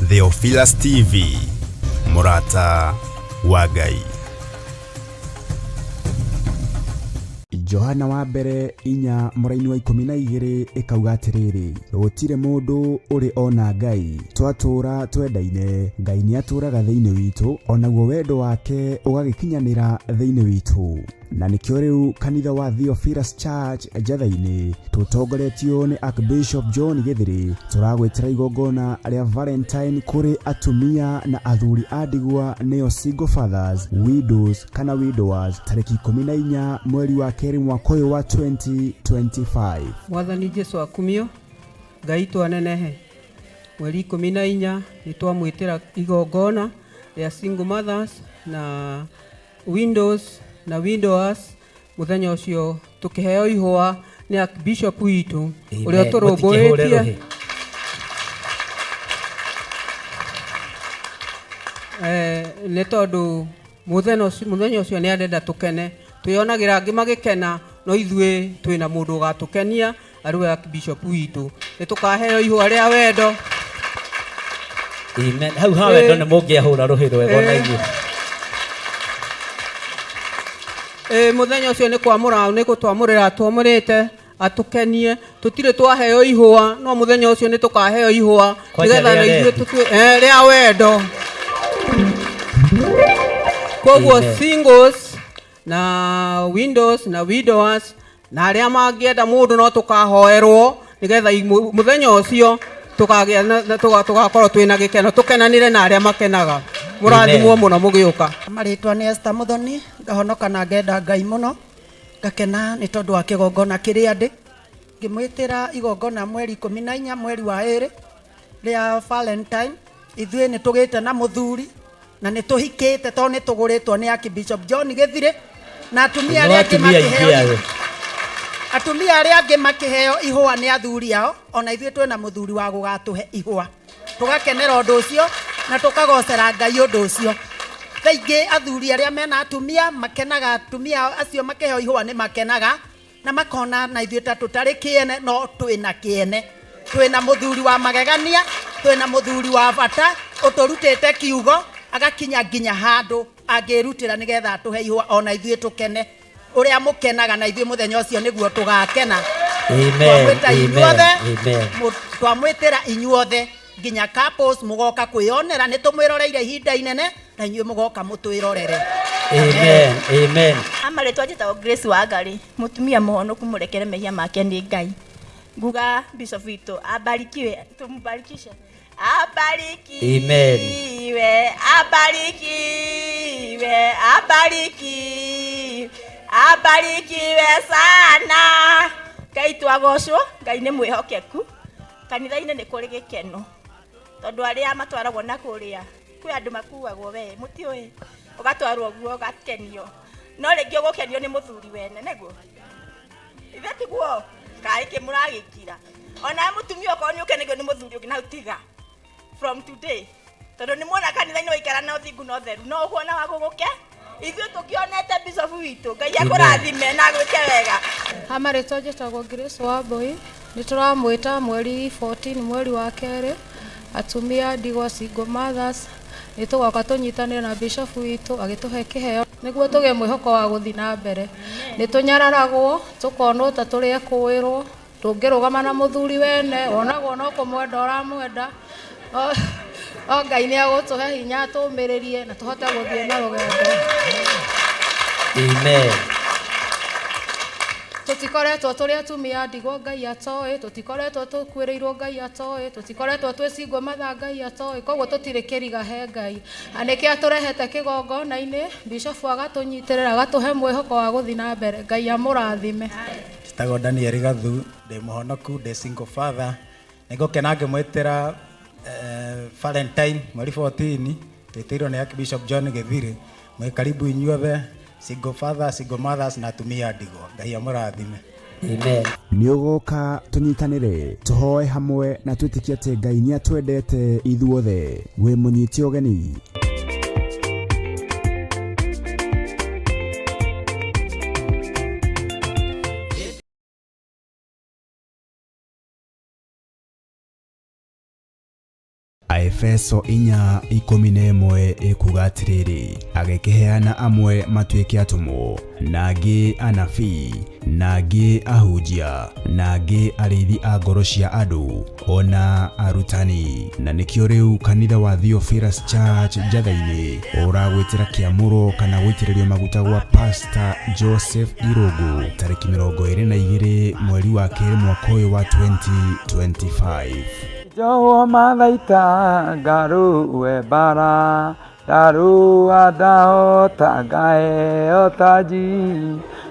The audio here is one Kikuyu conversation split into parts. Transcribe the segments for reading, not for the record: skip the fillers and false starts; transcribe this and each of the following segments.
Theophilus TV, mũrata wa Ngai. Johana wa mbere 4 mũraini wa 12 ĩkauga atĩrĩrĩ, gũtirĩ mũndũ ũrĩ ona Ngai, twatũũra twendaine, Ngai nĩatũũraga thĩinĩ witũ, onaguo wendo wake ũgagĩkinyanĩra thĩinĩ witũ. Na nĩkĩo rĩu kanitha wa Theophilus Church Njatha-inĩ tũtongoretio nĩ Archbishop John Gĩthĩrĩ tũragwĩtĩra igongona rĩa Valentine kũrĩ atumia na athuri a ndigwa nĩo single fathers, widows kana widowers tarĩki 14 mweri wa kerĩ mwaka ũyũ wa 2025. Mwathani Jesu akumio, Ngai twanenehe. Mweri 14 nĩ twamwĩtĩra igongona rĩa single mothers na widows na widowers. Mũthenya ũcio tũkĩheo ihũa nĩ Archbishop witũ ũrĩa Amen. Mũtikĩhũre ũtũrũmbũĩtie. Rũhĩ. Nĩ tondũ mũthenya ũcio nĩ arenda tũkene, twĩonagĩra angĩ magĩkena, no ithuĩ twĩna mũndũ ũgatũkenia arĩ we Archbishop witũ. Nĩ tũkaheo ihũa rĩa wendo. Amen. Hau ha wendo nĩ mũngĩahũra rũhĩ rwega ona inyuĩ. Mũthenya ũcio nĩ kwamũra, nĩ gũtwamũrĩra twamũrĩte atũkenie. Tũtirĩ twaheo ihũa, no mũthenya ũcio nĩ tũkaheo ihũa Kwanja nĩgetha rĩa na ithuĩ rendi. rĩa wendo. Koguo Amen. singles na widows na widowers na arĩa mangĩenda mũndũ no tũkahoerwo nĩgetha mũthenya ũcio tũkagĩa na tũgakorwo twĩna gĩkeno, tũkenanĩre na arĩa makenaga. Mũrathimwo Amen. mũno mũgĩũka. Marĩtwa nĩ Esther Muthoni, ngahonoka na ngenda Ngai mũno, ngakena nĩ tondũ wa kĩgongona kĩrĩa ndĩ. Ngĩmwĩtĩra igongona mweri 14 mweri wa ĩrĩ rĩa Valentine. Ithuĩ nĩ tũgĩte na mũthuri na nĩ tũhikĩte tondũ nĩ tũgũrĩtwo nĩ Archbishop John Gĩthirĩ, na atumia No arĩa angĩ atumia aingĩ makĩheo ayo. Atumia arĩa angĩ makĩheo ihũa nĩ athuri ao, ona ithuĩ twĩna mũthuri wa gũgatũhe ihũa. Tũgakenera ũndũ ũcio na tũkagocera Ngai ũndũ ũcio. Thaa ingĩ athuri arĩa mena atumia makenaga, atumia acio makĩheo ihũa nĩ makenaga na makona na ithuĩ ta tũtarĩ kĩene, no twĩna kĩene. Twĩna mũthuri wa magegania, twĩna mũthuri wa bata ũtũrutĩte kiugo agakinya nginya handũ angĩrutĩra nĩgetha atũhe ihũa ona ithuĩ tũkene. Ũrĩa mũkenaga na ithuĩ mũthenya ũcio nĩguo tũgakena. Amen, Twamwĩta amen, inyuothe, amen. Twamwĩtĩra inyuothe nginya couples mũgoka kwĩyonera, nĩ tũmwĩroreire ihinda inene na inyuĩ mũgoka mũtwĩrorere. Amen, amen. Amarĩtwa njĩtagwo Grace Wangari, mũtumia mũhonoku mũrekere mehia make nĩ Ngai. Nguga Bishop witũ abarikiwe, tumubarikishe. Abarikiwe, Amen. abarikiwe, abarikiwe, abarikiwe sana. Ngai twagocwo, Ngai nĩ mwĩhokeku. Kanitha-inĩ nĩ kũrĩ gĩkeno tondũ arĩa matwaragwo na kũrĩa kwĩ andũ makuagwo, we mũtiũĩ, ũgatwarwo guo ũgakenio, no rĩngĩ ũgũkenio nĩ mũthuri wene, nĩguo ithe tiguo kaĩ kĩ mũragĩkira. Ona mũtumia okorwo nĩ ũkenagio nĩ mũthuri ũngĩ na tiga from today, tondũ nĩ muona kanitha-inĩ waikara na ũthingu na ũtheru, no ũkuona wa gũgũke. Ithuĩ tũkĩonete bishop witũ, Ngai akũrathime na agwĩke wega. Amarĩtwa njĩtagwo Grace Wambui, nĩ tũramwĩta mweri 14 mweri wa kerĩ, atumia ndigwa single mothers, nĩ tũgoka tũnyitanĩre na bishop witũ agĩtũhe kĩheo nĩguo tũgĩe mwĩhoko wa gũthiĩ na mbere. Nĩ tũnyararagwo tũkonwo ta tũrĩ ekũĩrwo, ndũngĩrũgama na mũthuri wene, wonagwo no kũmwenda ũramwenda. O Ngai nĩ agũtũhe hinya atũmĩrĩrie na tũhote gũthiĩ na rũgendo. Amen. Tũtikoretwo tũrĩ atumia ndigwa Ngai atoĩ, tũtikoretwo tũkuĩrĩirwo Ngai atoĩ, tũtikoretwo twĩ single mother Ngai atoĩ, koguo tũtirĩ kĩriga he Ngai. Na nĩkĩo atũrehete kĩgongona-inĩ, Bishop agatũnyitĩrĩra agatũhe mwĩhoko wa gũthiĩ na mbere. Ngai amũrathime. Njĩtagwo Daniel Gathu, ndĩ mũhonoku, ndĩ single father. Nĩngũkena ngĩmwĩtĩra Valentine mweri 14, twĩtĩirwo nĩ Archbishop John Gĩthirĩ. Mwĩ karibu inyuothe, single fathers, single mothers na atumia a ndigwa. Ngai amũrathime. Amen. Nĩ ũgoka tũnyitanĩre, tũhoe hamwe na twĩtĩkie atĩ Ngai nĩ atwendete ithuothe. Wĩ mũnyite ũgeni. Aefeso 4:11 ĩkuga atĩrĩrĩ, agĩkĩheana amwe matuĩke atũmwo, na angĩ anabii, na angĩ ahunjia, na angĩ arĩithi a ngoro cia andũ, ona arutani. Na nĩkĩo rĩu kanitha wa Theophilus Church Njatha-inĩ ũragwĩtĩra kĩamũro kana gũitĩrĩrio maguta gwa Pastor Joseph Irũngũ tarĩki 22 mweri wa kerĩ mwaka ũyũ wa 2025. Njohwo mathaita ngarũe mbara ndarũa ndahota ngaheo taji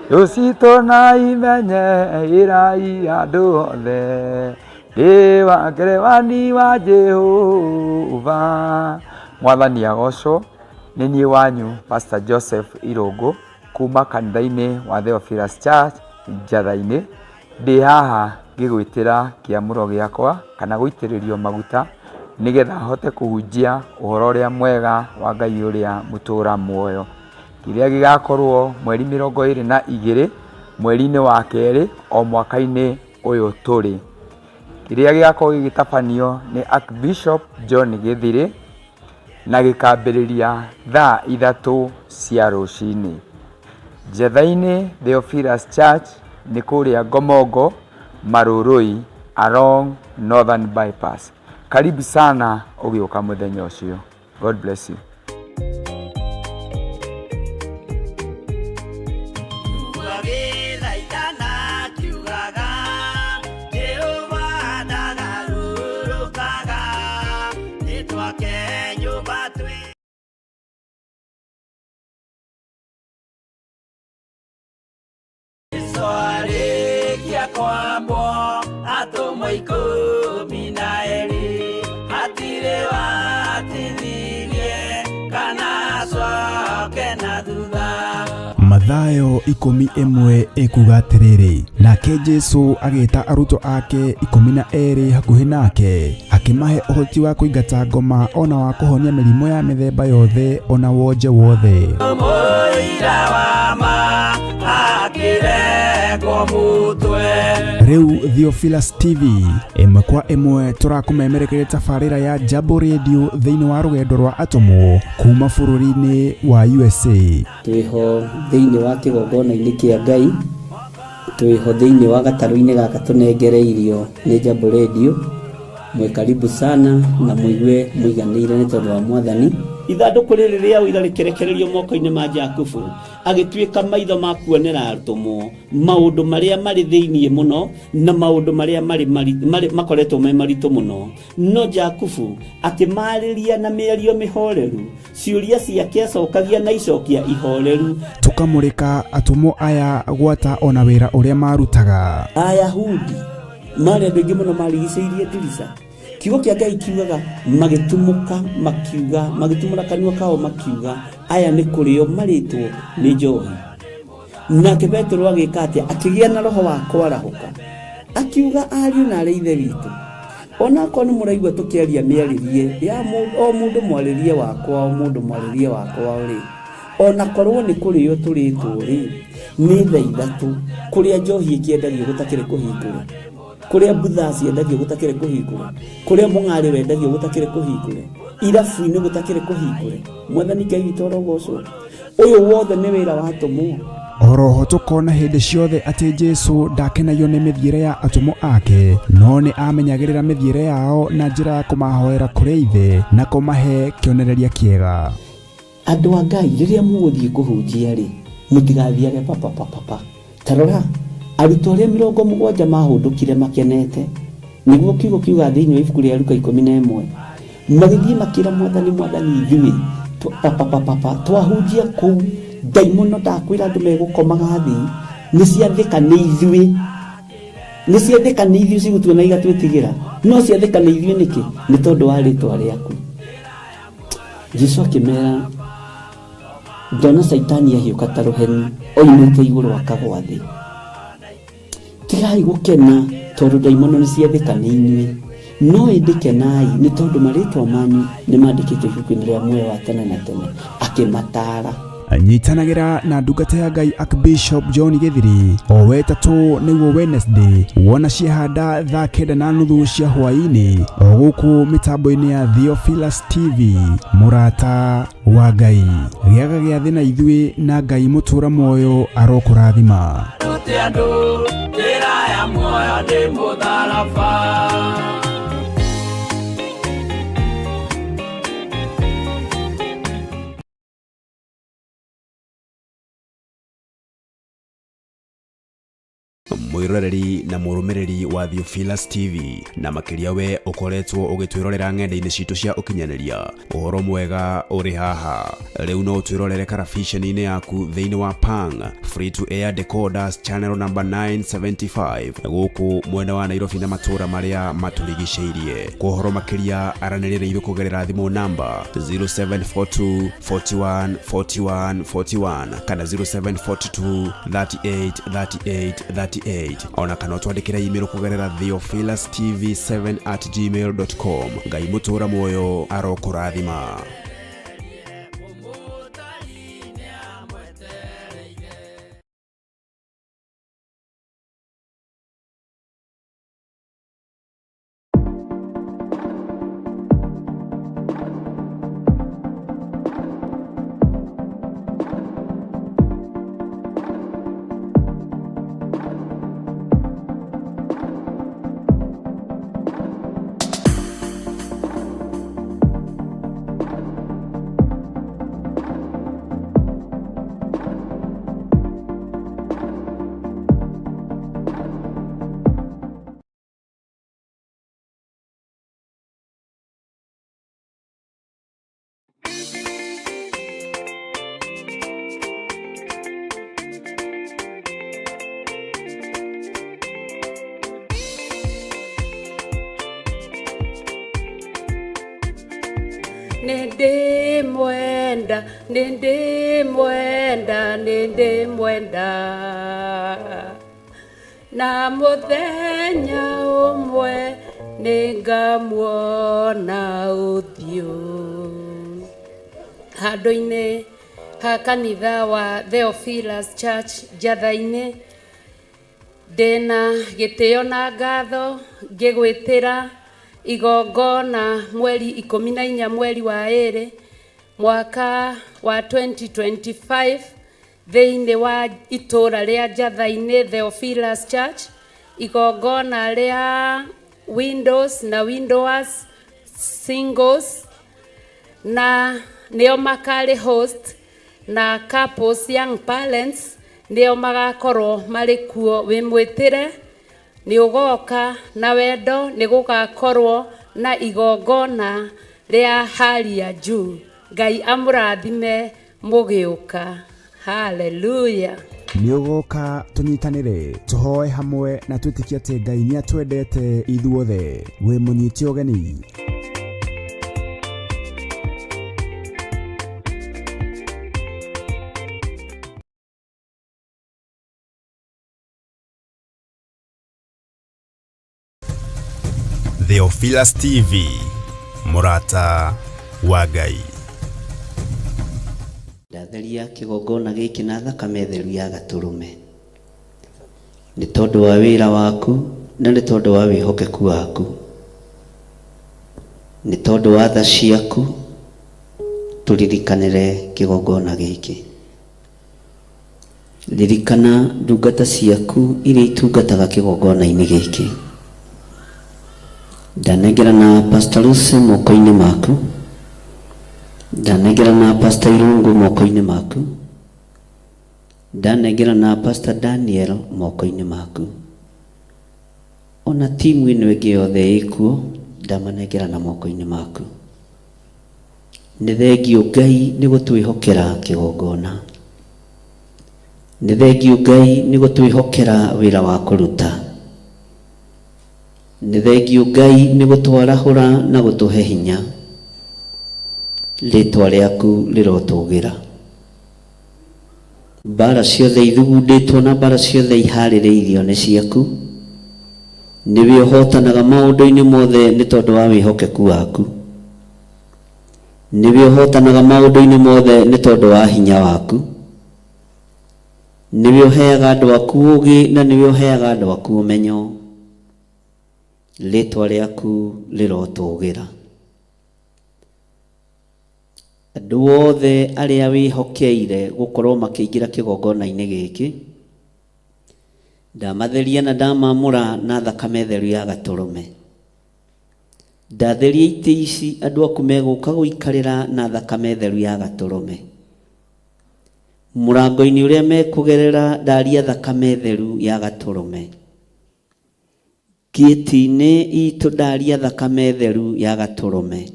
thũ citũ na imenye ĩrai andũ othe ndĩ wa ngerewani wa Jehova. Mwathani agocwo. Nĩ niĩ wanyu Pastor Joseph Irũngũ kuma kanitha-inĩ wa Theophilus Church Njatha-inĩ. Ndĩ haha ngĩgwĩtĩra kĩamũro gĩakwa kana gũitĩrĩrio maguta nĩgetha hote kũhunjia ũhoro ũrĩa mwega wa Ngai ũrĩa mũtũra muoyo. Kĩrĩa gĩgakorwo mweri 22 mweri-inĩ wa kerĩ o mwaka-inĩ ũyũ tũrĩ. Kĩrĩa gĩgakorwo gĩgĩtabanio nĩ Archbishop John Gĩthirĩ na gĩkambĩrĩria thaa 3 cia rũcinĩ. Njetha-inĩ Theophilus Church nĩ kũrĩa Ngomongo, Marurui along Northern Bypass. Karibu sana ũgĩũka mũthenya ũcio. God bless you. Arĩkia kwambwo atũmwo 12 hatirĩ watithirie kana acoke na thutha. Mathayo 11 ĩkuga atĩrĩrĩ, nake Jesu agĩta arutwo ake 12 hakuhĩ nake, akĩmahe ũhoti wa kũingata ngoma ona wa kũhonia mĩrimũ ya mĩthemba yothe ona wonje wothe. Mũira wa ma akĩrengwo mũtwe. Rĩu Theophilus TV ĩmwe kwa ĩmwe tũrakũmemerekeria tabarĩra ya Jambo Radio thĩinĩ wa rũgendo rwa atũmwo kuma bũrũri-inĩ wa USA. Twĩho thĩinĩ wa kĩgongona-inĩ kĩa Ngai, twĩho thĩinĩ wa gatarũ-inĩ gaka tũnengereirio nĩ Jambo Radio. Mwĩ karibu sana na mũigue mũiganĩire nĩ tondũ wa Mwathani. Ithandũkũ rĩrĩ rĩa ũira rĩkĩrekererio moko-inĩ ma Jakubu, agĩtuĩka maitho ma kuonera atũmwo maũndũ marĩa marĩ thĩinĩ mũno na maũndũ marĩa marĩ makoretwo me maritũ mũno. No Jakubu akĩmarĩria na mĩario mĩhoreru, ciũria ciake acokagia na icokia ihoreru. Tũkamũrĩka atũmwo aya gwata ona wĩra ũrĩa marutaga. Ayahudi marĩ andũ aingĩ mũno marigicĩirie ndirica. Kiugo kĩa Ngai kiugaga magĩtumũka makiuga, magĩtumũra kanua kao makiuga, aya nĩ kũrĩo marĩtwo nĩ njohi. Nake Petero agĩka atĩa? Akĩgĩa na roho wa kwarahũka, akiuga ariũ na arĩ ithe witũ, onakorwo nĩ mũraigua tũkĩaria mĩarĩrie ya o mũndũ mwarĩrie wakwa, o mũndũ mwarĩrie wakwa rĩ, onakorwo nĩ kũrĩo tũrĩtwo rĩ, nĩ thaa 3 kũrĩa njohi ĩkĩendagio gũtakĩrĩ kũhingũre, kũrĩa mbutha ciendagio gũtakĩrĩ kũhingũre, kũrĩa mũng'arĩ wendagio gũtakĩrĩ kũhingũre, irabu-inĩ gũtakĩrĩ kũhingũre. Mwathani Ngai witũ arogocwo. Ũyũ wothe nĩ wĩra wa atũmwo. Oroho tũkona hĩndĩ ciothe atĩ Jesu ndakenagio nĩ mĩthiĩre ya atũmwo ake, no nĩ amenyagĩrĩra mĩthiĩre yao na njĩra ya kũmahoera kũrĩ Ithe na kũmahe kĩonereria kĩega. Andũ a Ngai, rĩrĩa mũgũthiĩ kũhunjia rĩ, mũtigathiage papa papa pa. Ta rora, arutwo arĩa 70 mahũndũkire makenete, nĩguo kiugo kiuga thĩinĩ wa ibuku rĩa Luka 11, magĩthiĩ makĩra Mwathani, Mwathani, ithuĩ papa papa pa, twahunjia kũu, ndaimono ndakwĩra andũ megũkomaga thĩ, nĩ ciathĩka nĩ ithuĩ. Nĩ ciathĩka nĩ ithuĩ cigũtuona igatwĩtigĩra. No ciathĩka nĩ ithuĩ nĩkĩ? Nĩ tondũ wa rĩtwa rĩaku. Jesu akĩmera, ndona Caitani ahiũka ta rũheni oimĩte igũrũ akagwa thĩ. Tigai gũkena tondũ ndaimono nĩ ciathĩka nĩ inyuĩ, no ĩndĩ kenai nĩ tondũ marĩtwa manyu nĩ mandĩkĩtwo ibuku-inĩ rĩa muoyo wa tene na tene. Akĩmataara. Nyitanagĩra na ndungata ya Ngai Archbishop John Gĩthiri o wetatũ nĩguo Wednesday wona ciahanda thaa 9:30 cia hwaĩ-inĩ o gũkũ mĩtambo-inĩ ya Theophilus TV. Mũrata wa Ngai, gĩaga gĩathĩ na ithuĩ na Ngai mũtũra muoyo arokũrathima. Rute andũ njĩra ya muoyo nĩ mũtharaba. Mwiroreri na mũrũmĩrĩri wa Theophilus TV, na makĩria we ũkoretwo ũgĩtwĩrorera ng'enda-inĩ citũ cia ũkinyanĩria, ũhoro mwega ũrĩ haha. Rĩu no ũtwĩrorere karabiceni-inĩ yaku thĩinĩ wa Pang Free to Air Decoders channel number 975 gũkũ mwena wa Nairobi na matũũra marĩa matũrigicĩirie. Kwa ũhoro makĩria aranĩria na ithuĩ kũgerera thimũ namba 0742 41 41 41 kana 0742 38 38 38, ona kana ũtwandĩkĩre email kũgerera theophilustv7@gmail.com. Ngai mũtũra muoyo arokũrathima. Nĩndĩmwenda, nĩndĩmwenda, nĩndĩmwenda, na mũthenya ũmwe nĩngamuona ũthiũ. Handũ-inĩ ha kanitha wa Theophilus Church Njatha-inĩ, ndĩna gĩtĩo na ngatho ngĩgwĩtĩra igongona mweri 14 mweri wa 2 mwaka wa 2025 thĩinĩ wa itũra rĩa Njatha-inĩ Theophilus Church, igongona rĩa windows na widowers, singles na nĩo makarĩ host, na couples, young parents nĩo magakorwo marĩ kuo. Wĩ mwĩtĩre, nĩ ũgoka na wendo, nĩ gũgakorwo na igongona rĩa hali ya juu. Ngai amũrathime mũgĩũka. Haleluya. Nĩ ũgoka tũnyitanĩre, tũhoe hamwe na twĩtĩkie atĩ Ngai nĩ atwendete ithuothe. Wĩ mũnyite ũgeni. Theophilus TV, mũrata wa Ngai. Ndatheria kĩgongona gĩkĩ na thakame theru ya gatũrũme, nĩ tondũ wa wĩra waku na nĩ tondũ wa wĩhokeku waku, nĩ tondũ wa tha ciaku, tũririkanĩre kĩgongona gĩkĩ. Ririkana ndungata ciaku iria itungataga kĩgongona-inĩ gĩkĩ. Ndanengerana Pastor Lucy moko-inĩ maku, ndanengerana Pastor Irungu moko-inĩ maku, ndanengerana Pastor Daniel moko-inĩ maku, ona timu ĩno ĩngĩ yothe ĩkuo ndamanengerana moko-inĩ maku. Nĩ thengiũ Ngai nĩ gũtwĩhokera kĩgongona, nĩ thengiũ Ngai nĩ gũtwĩhokera wĩra wa kũruta, nĩ thengiũ Ngai nĩ gũtwarahũra na gũtũhe hinya. Rĩtwa rĩaku rĩrotũgĩra. Mbara ciothe ithugundĩtwo na mbara ciothe iharĩrĩirio nĩ ciaku. Nĩwe ũhotanaga maũndũ-inĩ mothe nĩ tondũ wa wĩhokeku waku. Nĩwe ũhotanaga maũndũ-inĩ mothe nĩ tondũ wa hinya waku. Nĩwe ũheaga andũ aku ũũgĩ na nĩwe ũheaga andũ aku ũmenyo. Rĩtwa rĩaku rĩrotũgĩra. Andũ othe arĩa wĩhokeire gũkorwo makĩingĩra kĩgongona-inĩ gĩkĩ, ndamatheria na ndamamũra na thakame theru ya gatũrũme. Ndatheria itĩ ici andũ aku megũka gũikarĩra na thakame theru ya gatũrũme. Mũrango-inĩ ũrĩa mekũgerera ndaria thakame theru ya gatũrũme. Ngĩti-inĩ itũ ndaria thakame theru ya gatũrũme.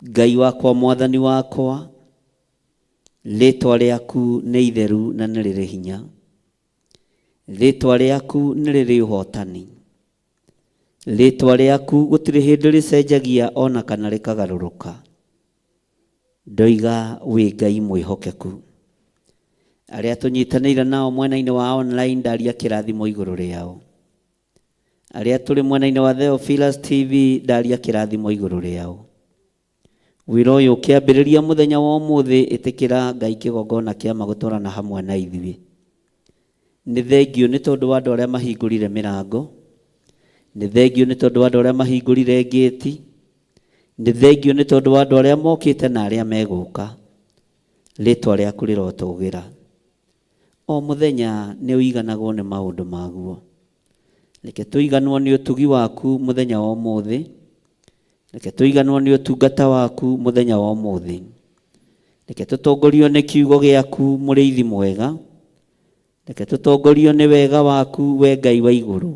Ngai wakwa mwathani wakwa, rĩtwa rĩaku nĩ itheru na nĩ rĩrĩ hinya. Rĩtwa rĩaku nĩ rĩrĩ ũhotani. Rĩtwa rĩaku gũtirĩ hĩndĩ rĩcenjagia ona kana rĩkagarũrũka. Ndoiga wĩ Ngai mwĩhokeku. Arĩa tũnyitanĩire nao mwena-inĩ wa online ndaria kĩrathimo igũrũ rĩao. Arĩa tũrĩ mwena-inĩ wa Theophilus TV ndaria kĩrathimo igũrũ rĩao. Wĩra ũyũ ũkĩambĩrĩria mũthenya wa ũmũthĩ ĩtĩkĩra Ngai kĩgongona kĩa ma gũtwarana hamwe na ithuĩ. Nĩ thengiũ nĩ tondũ wa andũ arĩa mahingũrire mĩrango. Nĩ thengiũ nĩ tondũ wa andũ arĩa mahingũrire ngĩti. Nĩ thengiũ nĩ tondũ wa andũ arĩa mokĩte na arĩa megũka. Rĩtwa rĩaku rĩrotũgĩra. O mũthenya nĩ ũiganagwo nĩ maũndũ maguo. Reke tũiganwo nĩ ũtugi waku mũthenya wa ũmũthĩ. Reke tũiganwo nĩ ũtungata waku mũthenya wa ũmũthĩ. Reke tũtongorio nĩ kiugo gĩaku mũrĩithi mwega. Reke tũtongorio nĩ wega waku we Ngai wa igũrũ.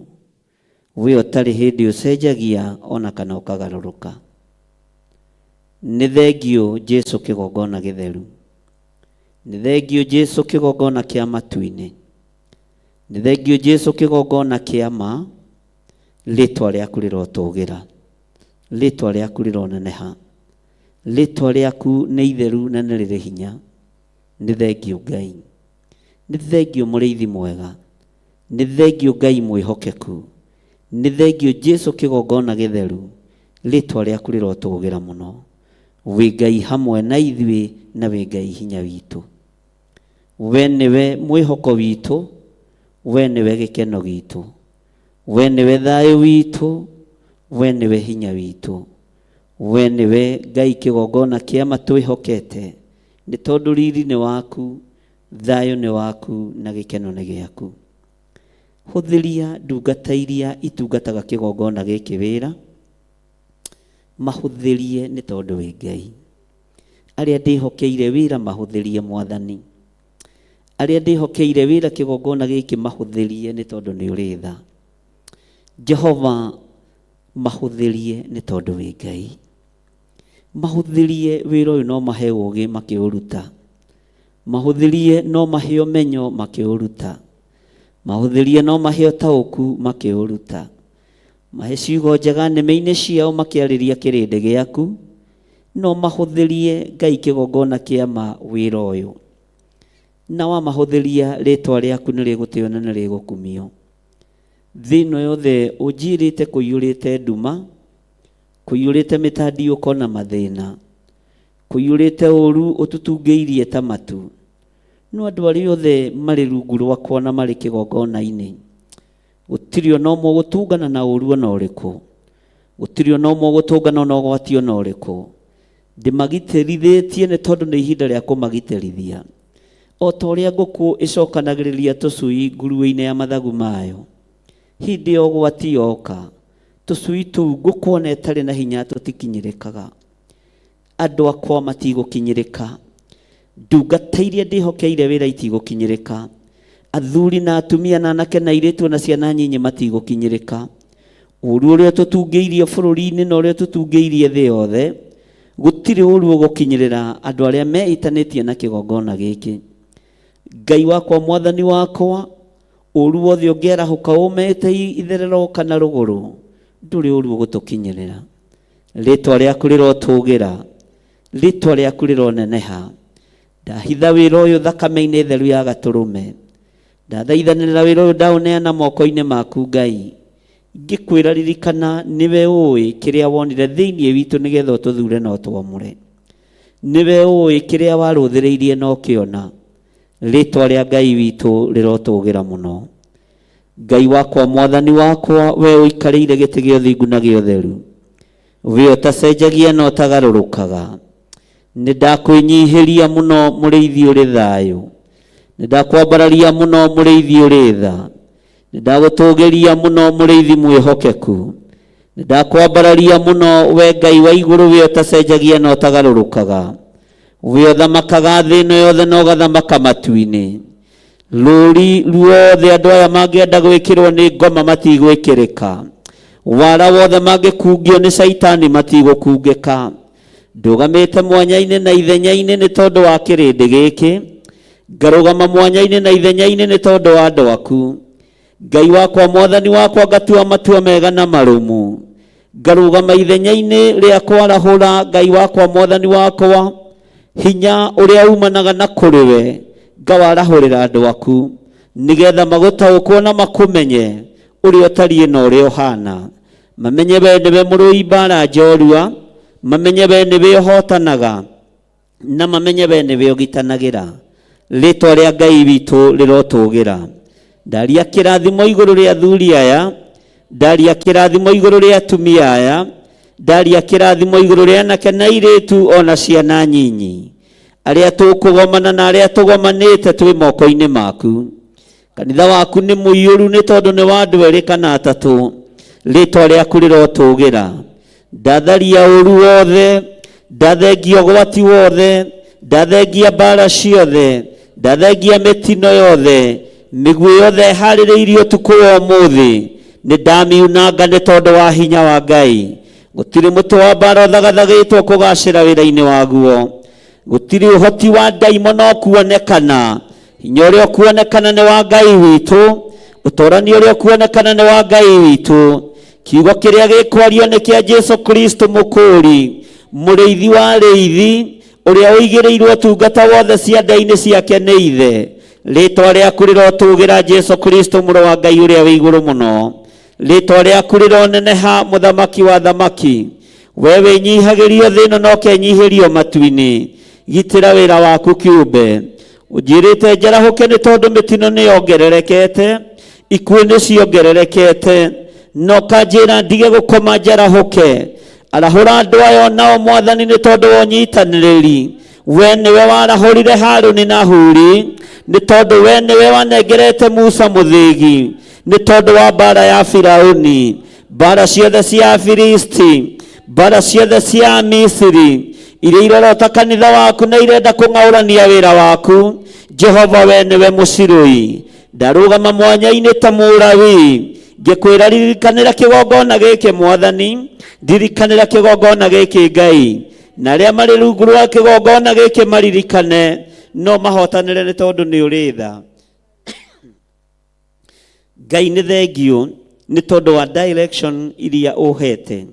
We ũtarĩ hĩndĩ ũcenjagia ona kana ũkagarũrũka. Nĩ thengiũ Jesu kĩgongona gĩtheru. Nĩ thengiũ Jesu kĩgongona kĩa matu-inĩ. Nĩ thengiũ Jesu kĩgongona kĩa ma. Rĩtwa rĩaku rĩrotũgĩra. Rĩtwa rĩaku rĩroneneha. Rĩtwa rĩaku nĩ itheru na nĩ rĩrĩ hinya. Nĩ thengiũ Ngai. Nĩ thengiũ mũrĩithi mwega. Nĩ thengiũ Ngai mwĩhokeku. Nĩ thengiũ Jesu kĩgongona gĩtheru. Rĩtwa rĩaku rĩrotũgĩra mũno. Wĩ Ngai hamwe na ithuĩ na wĩ Ngai hinya witũ. We nĩwe mwĩhoko witũ, we nĩwe gĩkeno gitũ. We nĩwe thayũ witũ, we nĩwe hinya witũ. We nĩwe Ngai kĩgongona kĩa ma twĩhokete, nĩ tondũ riri nĩ waku, thayũ nĩ waku na gĩkeno nĩ gĩaku. Hũthĩria ndungata iria itungataga kĩgongona gĩkĩ wĩra, mahũthĩrie nĩ tondũ wĩ Ngai. Arĩa ndĩhokeire wĩra mahũthĩrie Mwathani. Arĩa ndĩhokeire wĩra kĩgongona gĩkĩ mahũthĩrie nĩ tondũ nĩ ũrĩ tha. Jehova mahũthĩrie nĩ tondũ wĩ Ngai. Mahũthĩrie wĩra ũyũ no mahe ũũgĩ makĩũruta. Mahũthĩrie no mahe ũmenyo makĩũruta. Mahũthĩrie no mahe ũtaũku makĩũruta. Mahe ciugo njega nĩmĩ-inĩ ciao makĩarĩria kĩrĩndĩ gĩaku. No mahũthĩrie Ngai kĩgongona kĩa ma wĩra ũyũ. Na wamahũthĩria rĩtwa rĩaku nĩ rĩgũtĩo na nĩ rĩgũkumio. Thĩ ĩno yothe ũnjirĩte kũiyũrĩte nduma, kũiyũrĩte mĩtandiũko na mathĩna, kũiyũrĩte ũru ũtutungĩirie ta matu. No andũ arĩa othe marĩ rungu rwakwa na marĩ kĩgongona-inĩ, gũtirĩ ona ũmwe ũgũtũngana na ũru ona ũrĩkũ, gũtirĩ ona ũmwe ũgũtũngana na ũgwati ona ũrĩkũ. Ndĩmagitĩrithĩtie nĩ tondũ nĩ ihinda rĩa kũmagitĩrithia. O ta ũrĩa ngũkũ ĩcokanagĩrĩria tũcui nguruĩ-inĩ ya mathagu mayo, hĩndĩ ya ũgwati yoka, tũcui tũu ngũkũ ona ĩtarĩ na hinya tũtikinyĩrĩkaga. Andũ akwa matigũkinyĩrĩka. Ndungata iria ndĩhokeire wĩra itigũkinyĩrĩka. Athuri na atumia na anake na airĩtu na ciana nyinyi matigũkinyĩrĩka. Ũru ũrĩa ũtũtungĩirie bũrũri-inĩ na ũrĩa ũtũtungĩirie thĩ yothe, gũtirĩ ũru ũgũkinyĩrĩra andũ arĩa meĩtanĩtie na kĩgongona gĩkĩ. Ngai wakwa, mwathani wakwa, ũru wothe ũngĩarahũka ũmete itherero kana rũgũrũ, ndũrĩ ũru ũgũtũkinyĩrĩra. Rĩtwa rĩaku rĩrotũgĩra, rĩtwa rĩaku rĩroneneha. Ndahitha wĩra ũyũ thakame-inĩ theru ya gatũrũme. Ndathaithanĩrĩra wĩra ũyũ ndaũneana moko-inĩ maku Ngai. Ngĩkwĩra ririkana nĩwe ũĩ kĩrĩa wonire thĩinĩ witũ nĩgetha ũtũthure na ũtwamũre. Nĩwe ũĩ kĩrĩa warũthĩrĩirie na ũkĩona. Rĩtwa rĩa Ngai witũ rĩrotũgĩra mũno. Ngai wakwa, mwathani wakwa, we ũikarĩire gĩtĩ gĩa ũthingu na gĩa ũtheru, we ũtacenjagia na ũtagarũrũkaga, nĩ ndakwĩnyihĩria mũno mũrĩithi ũrĩ thayũ, nĩ ndakwambararia mũno mũrĩithi ũrĩ tha, nĩ ndagũtũgĩria mũno mũrĩithi mwĩhokeku, nĩ ndakwambararia mũno we Ngai wa igũrũ, we ũtacenjagia na ũtagarũrũkaga, we ũthamakaga thĩ ĩno yothe na ũgathamaka matu-inĩ. Rũri ruothe andũ aya mangĩenda gwĩkĩrwo nĩ ngoma matigwĩkĩrĩka, wara wothe mangĩkungio nĩ caitani matigũkungĩka. Ndũgamĩte mwanya-inĩ na ithenya-inĩ nĩ tondũ wa kĩrĩndĩ gĩkĩ, ngarũgama mwanya-inĩ na ithenya-inĩ nĩ tondũ wa andũ aku. Ngai wakwa, mwathani wakwa, ngatua matua mega na marũmu, ngarũgama ithenya-inĩ rĩa kwarahũra Ngai wakwa, mwathani wakwa, hinya ũrĩa umanaga na kũrĩ we, ngawarahũrĩra andũ aku, nĩgetha magũtaũkwo na makũmenye ũrĩa ũtariĩ na ũrĩa ũhana, mamenye we nĩwe mũrũi mbara njorua, mamenye we nĩwe ũhotanaga, na mamenye we nĩwe ũgitanagĩra. Rĩtwa rĩa Ngai witũ rĩrotũgĩra. Ndaria kĩrathimo igũrũ rĩa athuri aya, ndaria kĩrathimo igũrũ rĩa atumia aya, ndaria kĩrathimo igũrũ rĩa anake na airĩtu ona ciana nyinyi, arĩa tũkũgomana na arĩa tũgomanĩte twĩ moko-inĩ maku. Kanitha waku nĩ mũiyũru nĩ tondũ nĩ wa andũ erĩ kana atatũ. Rĩtwa rĩaku rĩrotũgĩra. Ndatharia ũru wothe, ndathengia ũgwati wothe, ndathengia mbara ciothe, ndathengia mĩtino yothe, mĩguĩ yothe ĩharĩrĩirio ũtukũ wa ũmũthĩ, nĩ ndamiunanga nĩ tondũ wa hinya wa Ngai. Gũtirĩ mũtĩ wa mbara ũthagathagĩtwo kũgacĩra wĩra-inĩ waguo. Gũtirĩ ũhoti wa ndaimono ũkuonekana. Hinya ũrĩa ũkuonekana nĩ wa Ngai witũ, ũtorani ũrĩa ũkuonekana nĩ wa Ngai witũ. Kiugo kĩrĩa gĩkwario nĩ kĩa Jesu Kristo mũkũũri, mũrĩithi wa arĩithi, ũrĩa ũigĩrĩirwo ũtungata wothe ciande-inĩ ciake nĩ Ithe. Rĩtwa rĩaku rĩrotũgĩra Jesu Kristo mũrũ wa Ngai ũrĩa wĩ igũrũ mũno. Rĩtwa rĩaku rĩroneneha mũthamaki wa athamaki. We wĩnyihagĩrio thĩ ĩno na ũkenyihĩrio matu-inĩ. Gitĩra wĩra waku kĩũmbe. Ũnjĩrĩte njarahũke nĩ tondũ mĩtino nĩ yongererekete, ikuũ nĩ ciongererekete, na ũkanjĩra ndige gũkoma njarahũke. Arahũra andũ aya nao mwathani nĩ tondũ wa ũnyitanĩrĩri. We nĩwe warahũrire Haruni na Huri, nĩ tondũ we nĩwe wanengerete Musa mũthĩgi, nĩ tondũ wa mbara ya Firauni, mbara ciothe cia Afilisti, mbara ciothe cia Misiri, iria irorota kanitha waku na irenda kũng'aũrania wĩra waku. Jehova, we nĩwe mũcirũi. Ndarũgama mwanya-inĩ ta mũrawi, ngĩkwĩra ririkanĩra kĩgongona gĩkĩ mwathani, ririkanĩra kĩgongona gĩkĩ Ngai, na arĩa marĩ rungu rwa kĩgongona gĩkĩ maririkane, no mahotanĩre nĩ tondũ nĩ ũrĩ tha. Ngai nĩ thengiũ nĩ tondũ wa direction iria ũhete.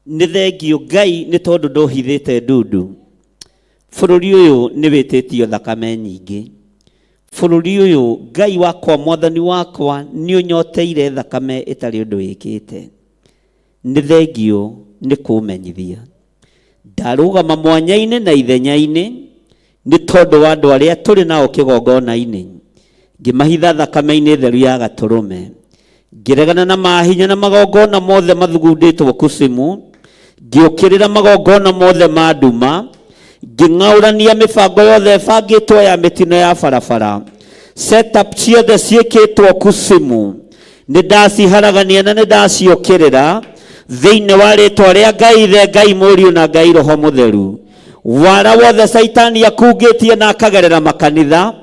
Nĩ thengiũ Ngai nĩ tondũ ndũhithĩte ndundu. Bũrũri ũyũ nĩ wĩtĩtio thakame nyingĩ. Bũrũri ũyũ Ngai wakwa mwathani wakwa nĩ ũnyoteire thakame ĩtarĩ ũndũ ĩkĩte. Nĩ thengiũ nĩ kũmenyithia. Ndarũgama mwanya-inĩ na ithenya-inĩ nĩ tondũ wa andũ arĩa tũrĩ nao kĩgongona-inĩ, ngĩmahitha thakame-inĩ theru ya gatũrũme, ngĩregana na mahinya na magongona mothe mathugundĩtwo kusimu, ngĩũkĩrĩra magongona mothe ma nduma, ngĩng'aũrania mĩbango yothe ĩbangĩtwo ya mĩtino ya barabara, setup ciothe ciĩkĩtwo kusimu, nĩ ndaciharagania na nĩ ndaciũkĩrĩra thĩinĩ wa rĩtwa rĩa Ngai Ithe, Ngai Mũriũ na Ngai Roho Mũtheru. Wara wothe Caitani akungĩtie na akagerera makanitha,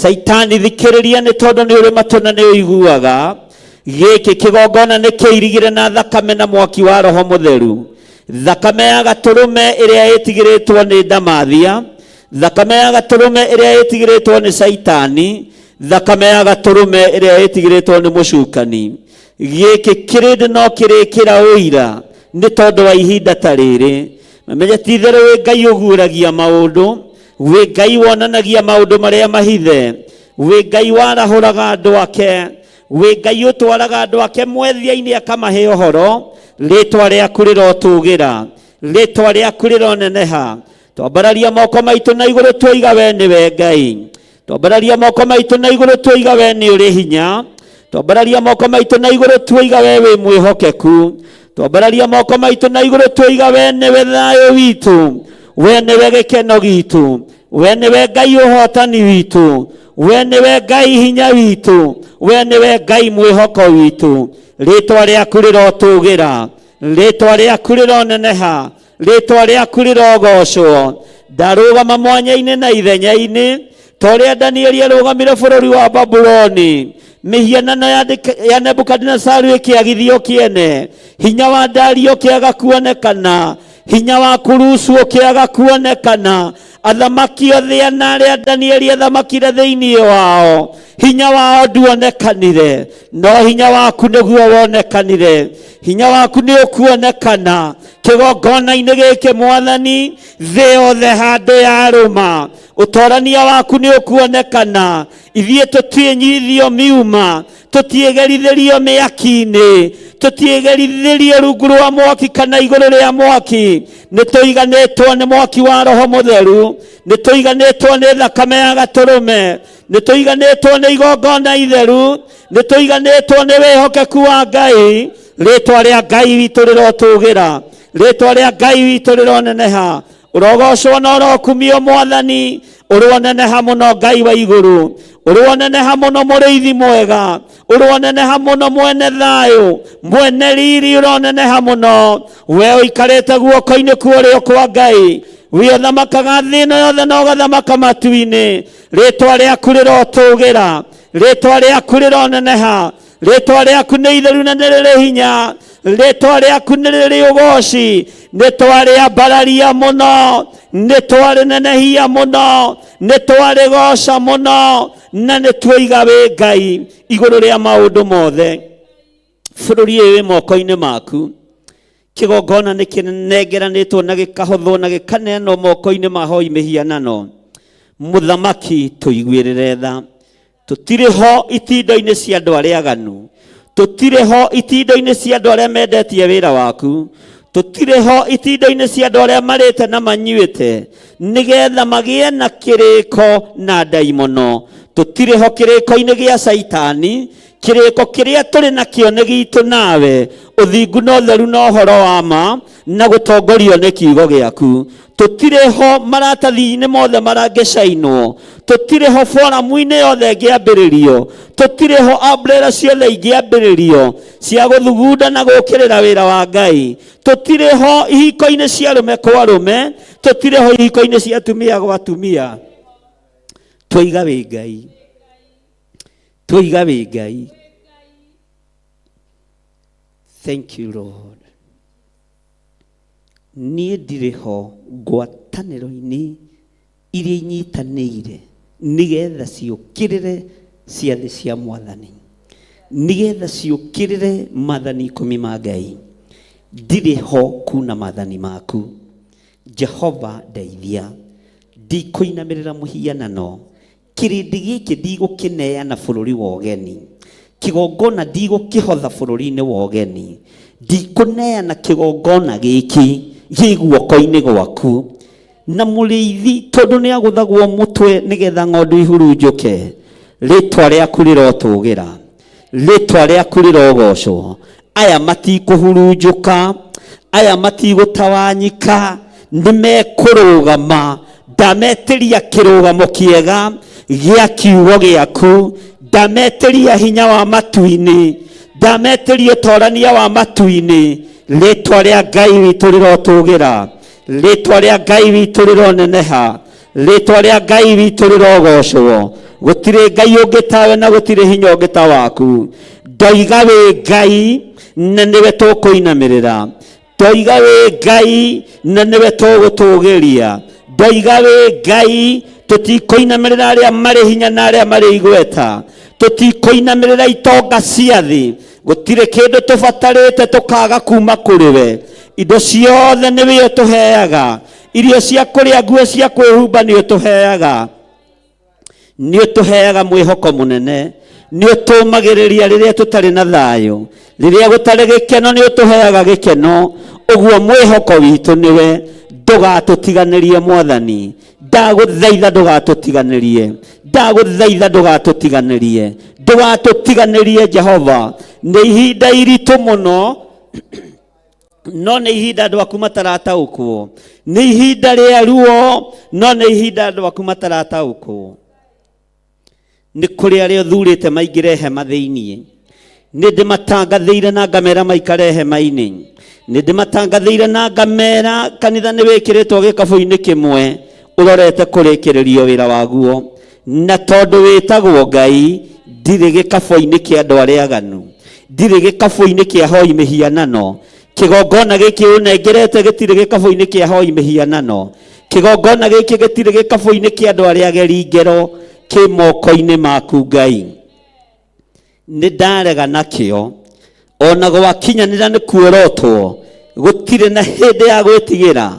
Caitani thikĩrĩria nĩ tondũ nĩ ũrĩ matũ na nĩ ũiguaga. Gĩkĩ kĩgongona nĩ kĩirigire na thakame na mwaki wa Roho Mũtheru, thakame ya gatũrũme ĩrĩa ĩtigĩrĩtwo nĩ ndamathia, thakame ya gatũrũme ĩrĩa ĩtigĩrĩtwo nĩ Caitani, thakame ya gatũrũme ĩrĩa ĩtigĩrĩtwo nĩ mũcukani. Gĩkĩ kĩrĩndĩ no kĩrĩkĩra ũira nĩ tondũ wa ihinda ta rĩrĩ. Mamenye ti itherũ wĩ Ngai ũguũragia maũndũ, wĩ Ngai wonanagia maũndũ marĩa mahithe, wĩ Ngai warahũraga andũ ake, Wĩ Ngai ũtwaraga andũ ake mwethia-inĩ akamahe ũhoro. Rĩtwa rĩaku rĩrotũgĩra, rĩtwa rĩaku rĩroneneha. Twambararia moko maitũ na igũrũ twoiga we nĩwe Ngai. Twambararia moko maitũ na igũrũ twoiga we nĩ ũrĩ hinya. Twambararia moko maitũ na igũrũ twoiga we wĩ mwĩhokeku. Twambararia moko maitũ na igũrũ twoiga we nĩwe thayũ witũ, we nĩwe gĩkeno gitũ, we nĩwe Ngai ũhotani witũ, we nĩwe Ngai hinya witũ, we nĩwe Ngai mwĩhoko witũ. Rĩtwa rĩaku rĩrotũgĩra, rĩtwa rĩaku rĩroneneha, rĩtwa rĩaku rĩrogocwo. Ndarũgama mwanya-inĩ na ithenya-inĩ ta ũrĩa Danieli arũgamire bũrũri wa Babuloni, mĩhianano ya Nebukadinesaru ĩkĩagithio kĩene, hinya wa Dario ũkĩaga kuonekana, hinya wa Kurusu ũkĩaga kuonekana, athamaki othe ana arĩa Danieli athamakire thĩinĩ wao, hinya wao nduonekanire, no hinya waku nĩguo wonekanire. Hinya waku nĩ ũkuonekana kĩgongona-inĩ gĩkĩ Mwathani, thĩ yothe handũ yarũma. Ũtorania waku nĩ ũkuonekana. Ithuĩ tũtiĩnyithio miuma, tũtiĩgerithĩrio mĩaki-inĩ, tũtiĩgerithĩrio rungu rwa mwaki kana igũrũ rĩa mwaki. Nĩ tũiganĩtwo nĩ mwaki wa Roho Mũtheru, nĩ tũiganĩtwo nĩ thakame ya Gatũrũme, nĩ tũiganĩtwo nĩ igongona itheru, nĩ tũiganĩtwo nĩ wĩhokeku wa Ngai. Rĩtwa rĩa Ngai witũ rĩrotũgĩra, rĩtwa rĩa Ngai witũ rĩroneneha. Ũrogocwo na ũrokumio Mwathani, ũroneneha mũno Ngai wa igũrũ, ũroneneha mũno mũrĩithi mwega, ũroneneha mũno mwene thayũ, mwene riri, ũroneneha mũno. We ũikarĩte guoko-inĩ kwa ũrĩo kwa Ngai, we ũthamakaga thĩ ĩno yothe na ũgathamaka matu-inĩ. Rĩtwa rĩaku rĩrotũgĩra, rĩtwa rĩaku rĩroneneha, rĩtwa rĩaku nĩ itheru na nĩ rĩrĩ hinya, rĩtwa rĩaku nĩ rĩrĩ ũgoci. Nĩ twarĩambararia mũno, nĩ twarĩnenehia mũno, nĩ twarĩgoca mũno, na nĩ tuoiga wĩ Ngai igũrũ rĩa maũndũ mothe. Bũrũri ũyũ wĩ moko-inĩ maku. Kĩgongona nĩ kĩnengeranĩtwo na gĩkahothwo na gĩkaneanwo moko-inĩ ma hoi mĩhianano. Mũthamaki, tũiguĩrĩre tha. Tũtirĩ ho itindo-inĩ cia andũ arĩa aganu, tũtirĩ ho itindo-inĩ cia andũ arĩa mendetie wĩra waku, tũtirĩ ho itindo-inĩ cia andũ arĩa marĩte na manyuĩte nĩgetha magĩe na kĩrĩko na ndaimono. Tũtirĩ ho kĩrĩko-inĩ gĩa Caitani. Kĩrĩko kĩrĩa tũrĩ nakĩo nĩ gitũ nawe, ũthingu na ũtheru na ũhoro wa ma na gũtongorio nĩ kiugo gĩaku. Tũtirĩ ho maratathi-inĩ mothe marangĩcainwo, tũtirĩ ho foramu-inĩ yothe ĩngĩambĩrĩrio, tũtirĩ ho umbrella ciothe ingĩambĩrĩrio cia gũthugunda na gũũkĩrĩra wĩra wa Ngai. Tũtirĩ ho ihiko-inĩ cia arũme kwa arũme, tũtirĩ ho ihiko-inĩ cia atumia gwa atumia. Twoiga wĩ Ngai, twoiga wĩ Ngai. Thank you Lord. Niĩ ndirĩ ho ngwatanĩro-inĩ iria inyitanĩire nĩgetha ciũkĩrĩre ciathĩ cia Mwathani, nĩgetha ciũkĩrĩre maathani ikũmi ma Ngai. Ndirĩ ho kuna maathani maku. Jehova ndeithia, ndikũinamĩrĩra mũhianano. Kĩrĩndĩ gĩkĩ ndigũkĩneana bũrũri wa ũgeni, kĩgongona ndigũkĩhotha bũrũri-inĩ wa ũgeni. Ndikũneana kĩgongona gĩkĩ gĩ guoko-inĩ gwaku. Na mũrĩithi tondũ nĩ agũthagwo mũtwe nĩgetha ng'ondu ihurunjũke, rĩtwa rĩaku rĩrotũgĩra, rĩtwa rĩaku rĩrogocwo. Aya matikũhurunjũka, aya matigũtawanyika, nĩ mekũrũgama. Ndametĩria kĩrũgamo kĩega gĩa kiugo gĩaku, ndametĩria hinya wa matu-inĩ, ndametĩria ũtorania wa matu-inĩ. Rĩtwa rĩa Ngai witũ rĩrotũgĩra, rĩtwa rĩa Ngai witũ rĩroneneha, rĩtwa rĩa Ngai witũ rĩrogocwo. Gũtirĩ Ngai ũngĩ tawe na gũtirĩ hinya ũngĩ ta waku. Ndoiga wĩ Ngai na nĩwe tũkũinamĩrĩra, ndoiga wĩ Ngai na nĩwe tũgũtũgĩria, ndoiga wĩ Ngai tũtikũinamĩrĩra arĩa marĩ hinya na arĩa marĩ igweta, tũtikũinamĩrĩra itonga cia thĩ. Gũtirĩ kĩndũ tũbatarĩte tũkaga kuma kũrĩ we. Indo ciothe nĩwe ũtũheaga, irio cia kũrĩa, nguo cia kwĩhumba nĩ ũtũheaga. Nĩ ũtũheaga mwĩhoko mũnene. Nĩ ũtũmagĩrĩria rĩrĩa tũtarĩ na thayũ, rĩrĩa gũtarĩ gĩkeno nĩ ũtũheaga gĩkeno. Ũguo mwĩhoko witũ nĩwe, ndũgatũtiganĩrie Mwathani. Ndagũthaitha ndũgatũtiganĩrie, ndagũthaitha ndũgatũtiganĩrie, ndũgatũtiganĩrie Jehova. Nĩ ihinda iritũ mũno, no nĩ ihinda andũ aku matarataũkwo. Nĩ ihinda rĩa ruo, no nĩ ihinda andũ aku matarataũkwo. Nĩ kũrĩ arĩa ũthurĩte maingĩre hema thĩiniĩ. Nĩ ndĩmatangathĩire na ngamera maikare hema-inĩ. Nĩ ndĩmatangathĩire na ngamera kanitha nĩ wĩkĩrĩtwo gĩkabũ-inĩ kĩmwe ũrorete kũrĩkĩrĩrio wĩra waguo. Na tondũ wĩtagwo Ngai, ndirĩ gĩkabũ-inĩ kĩa andũ arĩa aganu, ndirĩ gĩkabũ-inĩ kĩa hoi mĩhianano. Kĩgongona gĩkĩ ũnengerete gĩtirĩ gĩkabũ-inĩ kĩa hoi mĩhianano. Kĩgongona gĩkĩ gĩtirĩ gĩkabũ-inĩ kĩa andũ arĩa ageri ngero, kĩ moko-inĩ maku Ngai. Nĩ ndarega nakĩo, ona gwakinyanĩra nĩ kuorotwo, gũtirĩ na hĩndĩ ya gwĩtigĩra,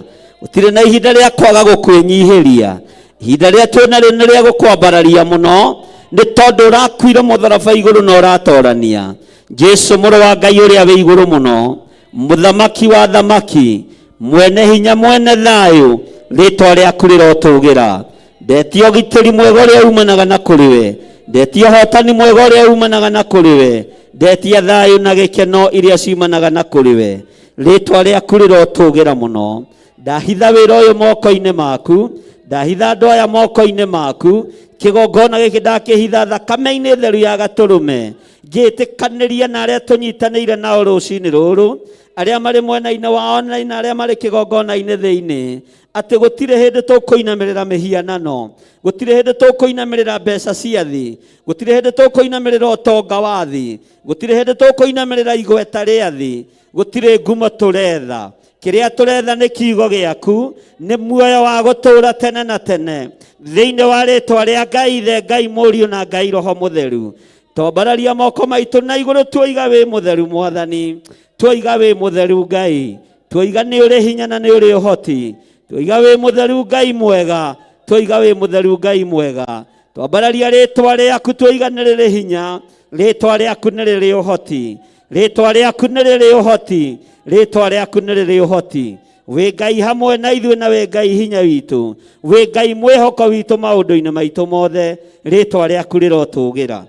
gũtirĩ na ihinda rĩa kwaga gũkwĩnyihĩria. Ihinda rĩa twĩnarĩo nĩ rĩa gũkwambararia mũno, nĩ tondũ ũrakuire mũtharaba igũrũ na ũratorania. Jesu mũrũ wa Ngai ũrĩa wĩ igũrũ mũno, mũthamaki wa thamaki, mwene hinya, mwene thayũ, rĩtwa rĩaku rĩrotũgĩra. Ndetia ũgitĩri mwega ũrĩa umanaga na kũrĩ we, ndetia ũhotani mwega ũrĩa umanaga na kũrĩ we, ndetia thayũ na gĩkeno iria ciumanaga na kũrĩ we. Rĩtwa rĩaku rĩrotũgĩra mũno. Ndahitha wĩra ũyũ moko-inĩ maku, ndahitha andũ aya moko-inĩ maku, kĩgongona gĩkĩ ndakĩhitha thakame-inĩ theru ya gatũrũme. Ngĩtĩkanĩria na arĩa tũnyitanĩire nao rũcinĩ rũrũ, arĩa marĩ mwena-inĩ wa online na arĩa marĩ kĩgongona-inĩ thĩinĩ, atĩ gũtirĩ hĩndĩ tũkũinamĩrĩra mĩhianano, gũtirĩ hĩndĩ tũkũinamĩrĩra mbeca cia thĩ, gũtirĩ hĩndĩ tũkũinamĩrĩra ũtonga wa thĩ, gũtirĩ hĩndĩ tũkũinamĩrĩra igweta rĩa thĩ, gũtirĩ ngumo tũretha. Kĩrĩa tũretha nĩ kiugo gĩaku, nĩ muoyo wa gũtũũra tene na tene, thĩinĩ wa rĩtwa rĩa Ngai Ithe, Ngai Mũriũ na Ngai Roho Mũtheru. Twambararia moko maitũ na igũrũ, tuoiga wĩ mũtheru Mwathani, tuoiga wĩ mũtheru Ngai, tuoiga nĩ ũrĩ hinya na nĩ ũrĩ ũhoti, tuoiga wĩ mũtheru Ngai mwega, tuoiga wĩ mũtheru Ngai mwega. Twambararia rĩtwa rĩaku, tuoiga nĩ rĩrĩ hinya, rĩtwa rĩaku nĩ rĩrĩ ũhoti, rĩtwa rĩaku nĩ rĩrĩ ũhoti, rĩtwa rĩaku nĩ rĩrĩ ũhoti. Wĩ Ngai hamwe na ithuĩ na wĩ Ngai hinya witũ, wĩ Ngai mwĩhoko witũ maũndũ-inĩ maitũ mothe, rĩtwa rĩaku rĩrotũgĩra.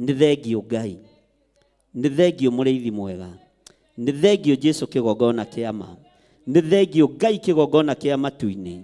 Nĩ thengio Ngai, nĩ thengio mũrĩithi mwega, nĩ thengio Jesu kĩgongona kĩa ma, nĩ thengio Ngai kĩgongona kĩa matu-inĩ,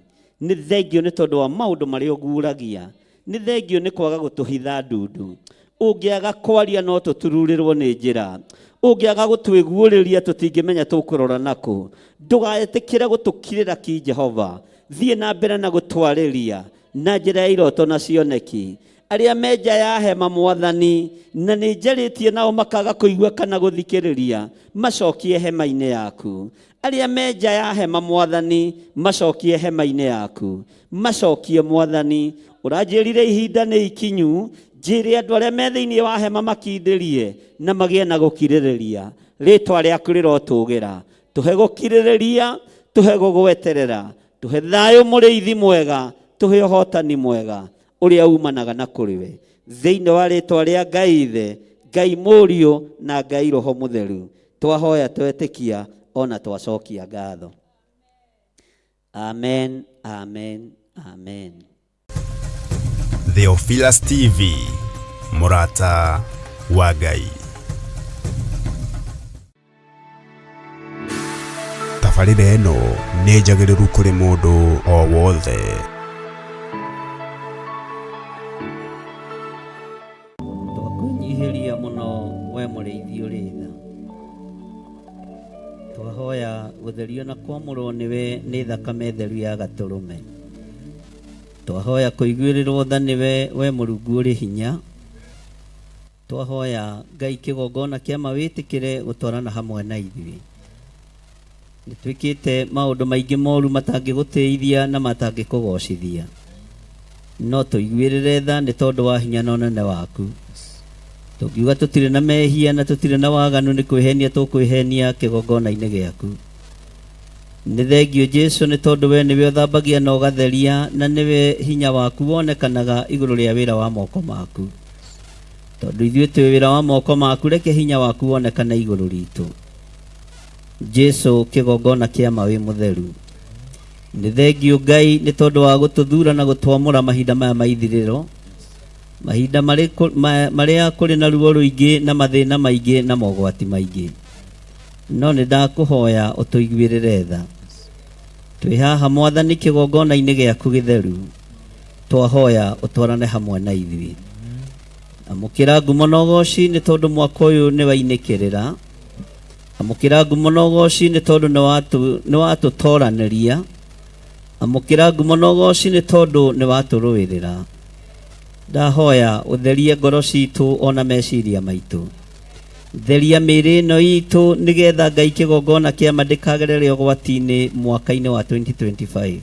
nĩ thengio nĩ tondũ wa maũndũ marĩa ũguũragia, nĩ thengio nĩ kwaga gũtũhitha ndundu. Ũngĩaga kwaria no tũtururĩrwo nĩ njĩra, ũngĩaga gũtwĩguũrĩria tũtingĩmenya tũkũrora nakũ. Ndũgaĩtĩkĩre gũtũkirĩra ki Jehova, thiĩ na mbere na gũtwarĩria na njĩra ya iroto na cioneki. Arĩa me nja ya hema Mwathani, na nĩ njarĩtie nao makaga kũigua kana gũthikĩrĩria, macokie hema-inĩ yaku. Arĩa me nja ya hema Mwathani, macokie hema-inĩ yaku, macokie Mwathani. Ũranjĩrire ihinda nĩ ikinyu, njĩre andũ arĩa me thĩinĩ wa hema makindĩrie na magĩe na gũkirĩrĩria. Rĩtwa rĩaku rĩrotũgĩra. Tũhe gũkirĩrĩria, tũhe gũgweterera, tũhe thayũ mũrĩithi mwega, tũhe ũhotani mwega ũrĩa umanaga na kũrĩ we. Thĩinĩ wa rĩtwa rĩa Ngai Ithe, Ngai Mũriũ na Ngai Roho Mũtheru, twahoya twetĩkia ona twacokia ngatho. Amen, amen, amen. Theophilus TV, mũrata wa Ngai. Tabarĩra ĩno nĩ njagĩrĩru kũrĩ mũndũ o wothe. Twakwĩnyihĩria mũno we mũrĩithi ũrĩ tha, twahoya gũtherio na kwamũrwo nĩwe nĩ thakame theru ya gatũrũme. Twahoya kũiguĩrĩrwo tha nĩwe we Mũrungu ũrĩ hinya. Twahoya Ngai kĩgongona kĩa ma wĩtĩkĩre gũtwarana hamwe na ithuĩ. Nĩ twĩkĩte maũndũ maingĩ moru matangĩgũtĩithia na matangĩkũgocithia, no tũiguĩrĩre tha nĩ tondũ wa hinya na ũnene waku. Tũngiuga tũtirĩ na mehia na tũtirĩ na waganu nĩ kwĩhenia tũkwĩhenia kĩgongona-inĩ gĩaku. Nĩ thengio Jesu nĩ tondũ we nĩwe ũthambagia na ũgatheria, na nĩwe hinya waku wonekanaga igũrũ rĩa wĩra wa moko maku. Tondũ ithuĩ twĩ wĩra wa moko maku, reke hinya waku wonekane igũrũ ritũ. Jesu kĩgongona kĩa ma wĩ mũtheru. Nĩ thengiũ Ngai nĩ tondũ wa gũtũthura na gũtwamũra mahinda maya ma ithirĩro, mahinda marĩa kũrĩ na ruo rũingĩ na mathĩna maingĩ na mogwati maingĩ. No nĩ ndakũhoya ũtũiguĩrĩre tha. Twĩ haha Mwathani kĩgongona-inĩ gĩaku gĩtheru, twahoya ũtwarane hamwe na ithuĩ. Amũkĩra ngumo na ũgoci nĩ tondũ mwaka ũyũ nĩ wainĩkĩrĩra. Amũkĩra ngumo na ũgoci nĩ tondũ nĩ watũtoranĩria. Amũkĩra ngumo na ũgoci nĩ tondũ nĩ watũrũĩrĩra. Ndahoya ũtherie ngoro citũ ona meciria maitũ. Theria mĩĩrĩ ĩno itũ nĩgetha Ngai kĩgongona kĩa ma ndĩkagerere ũgwati-inĩ mwaka-inĩ wa 2025.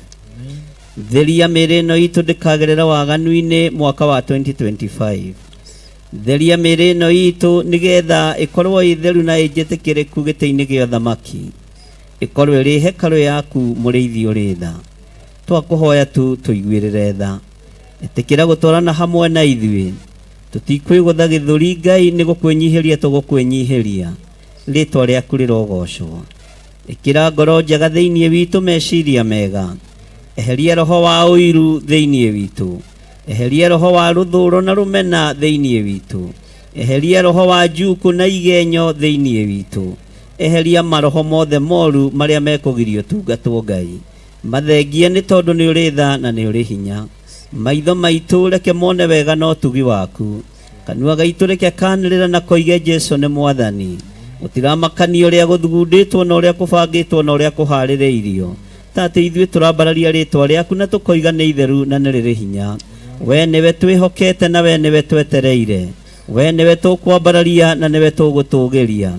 Theria mĩĩrĩ ĩno itũ ndĩkagerere waganu-inĩ mwaka wa 2025. Theria mĩĩrĩ ĩno itũ nĩgetha ĩkorwo ĩ theru na ĩ njĩtĩkĩrĩku gĩtĩ-inĩ gĩa ũthamaki. Ĩkorwo ĩrĩ hekarũ yaku mũrĩithi ũrĩ tha. Twakũhoya tu tũiguĩrĩre tha. Ĩtĩkĩra gũtwarana hamwe na ithuĩ. Tũtikwĩgũtha gĩthũri Ngai nĩ gũkwĩnyihĩria tũgũkwĩnyihĩria. Rĩtwa rĩaku rĩrogocwo. Ĩkĩra ngoro njega thĩinĩ witũ meciria mega. Eheria roho wa ũiru thĩinĩ witũ. Eheria roho wa rũthũro na rũmena thĩinĩ witũ. Eheria roho wa njuku na igenyo thĩinĩ witũ. Eheria maroho mothe moru marĩa mekũgiria ũtungatwo Ngai. Mathengie nĩ tondũ nĩ ũrĩ tha na nĩ ũrĩ hinya. Maitho maitũ reke mone wega na ũtugi waku. Kanua gaitũ reke kanĩrĩra na koige Jesu nĩ Mwathani. Gũtiramakania ũrĩa gũthugundĩtwo na ũrĩa kũbangĩtwo na ũrĩa kũharĩrĩirio. Ta atĩ ithuĩ tũrambararia rĩtwa rĩaku na tũkoiga nĩ itheru na nĩ rĩrĩ hinya. We nĩwe twĩhokete na we nĩwe twetereire. We nĩwe tũkwambararia na nĩwe tũgũtũgĩria.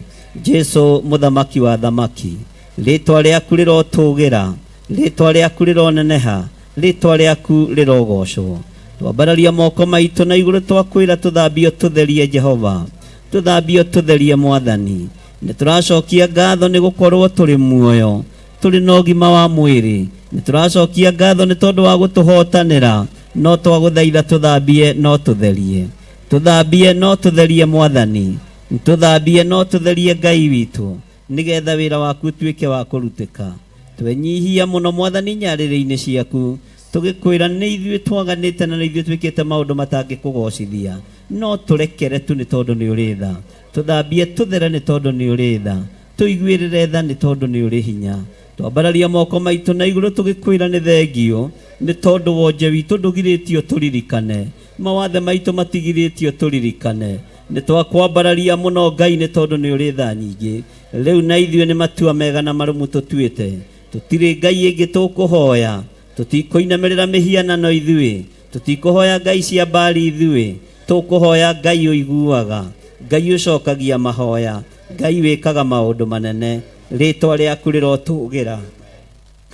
Jesu mũthamaki wa thamaki. Rĩtwa rĩaku rĩrotũgĩra, rĩtwa rĩaku rĩroneneha, rĩtwa rĩaku rĩrogocwo. Twambararia moko maitũ na igũrũ twakwĩra tũthambio tũtherie Jehova. Tũthambio tũtherie Mwathani. Nĩ tũracokia ngatho nĩ gũkorwo tũrĩ muoyo, tũrĩ na ũgima wa mwĩrĩ. Nĩ tũracokia ngatho nĩ tondũ wa gũtũhotanĩra, no twagũthaitha tũthambie no tũtherie. Tũthambie no tũtherie Mwathani. Tũthambie no tũtherie Ngai witũ, nĩgetha wĩra waku ũtuĩke wa kũrutĩka. Twenyihia mũno Mwathani nyarĩrĩ-inĩ ciaku, tũgĩkwĩra nĩ ithuĩ twaganĩte na nĩ ithuĩ twĩkĩte maũndũ matangĩkũgocithia. No tũrekere tu nĩ tondũ nĩ ũrĩ tha. Tũthambie tũthere nĩ tondũ nĩ ũrĩ tha. Tũiguĩrĩre tha nĩ tondũ nĩ ũrĩ hinya. Twambararia moko maitũ na igũrũ tũgĩkwĩra nĩ thengiũ nĩ tondũ wonje witũ ndũgirĩtio tũririkane. Mawathe maitũ matigirĩtio tũririkane. Nĩ twakwambararia mũno Ngai nĩ tondũ nĩ ũrĩ tha nyingĩ. Rĩu na ithuĩ nĩ matua mega na marũmu tũtuĩte. Tũtirĩ Ngai ĩngĩ tũkũhoya. Tũtikũinamĩrĩra mĩhianano ithuĩ. Tũtikũhoya Ngai cia Baali ithuĩ. Tũkũhoya Ngai ũiguaga, Ngai ũcokagia mahoya, Ngai wĩkaga maũndũ manene. Rĩtwa rĩaku rĩrotũgĩra.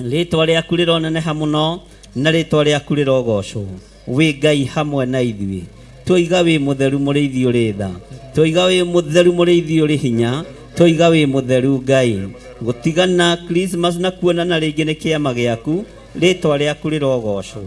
Rĩtwa rĩaku rĩroneneha mũno na rĩtwa rĩaku rĩrogocwo. Wĩ Ngai hamwe na ithuĩ. Twoiga wĩ mũtheru mũrĩithi ũrĩ tha. Twoiga wĩ mũtheru mũrĩithi ũrĩ hinya. Twoiga wĩ mũtheru Ngai. Gũtigana Christmas na kuonana rĩngĩ nĩ kĩama gĩaku. Rĩtwa rĩaku rĩrogocwo.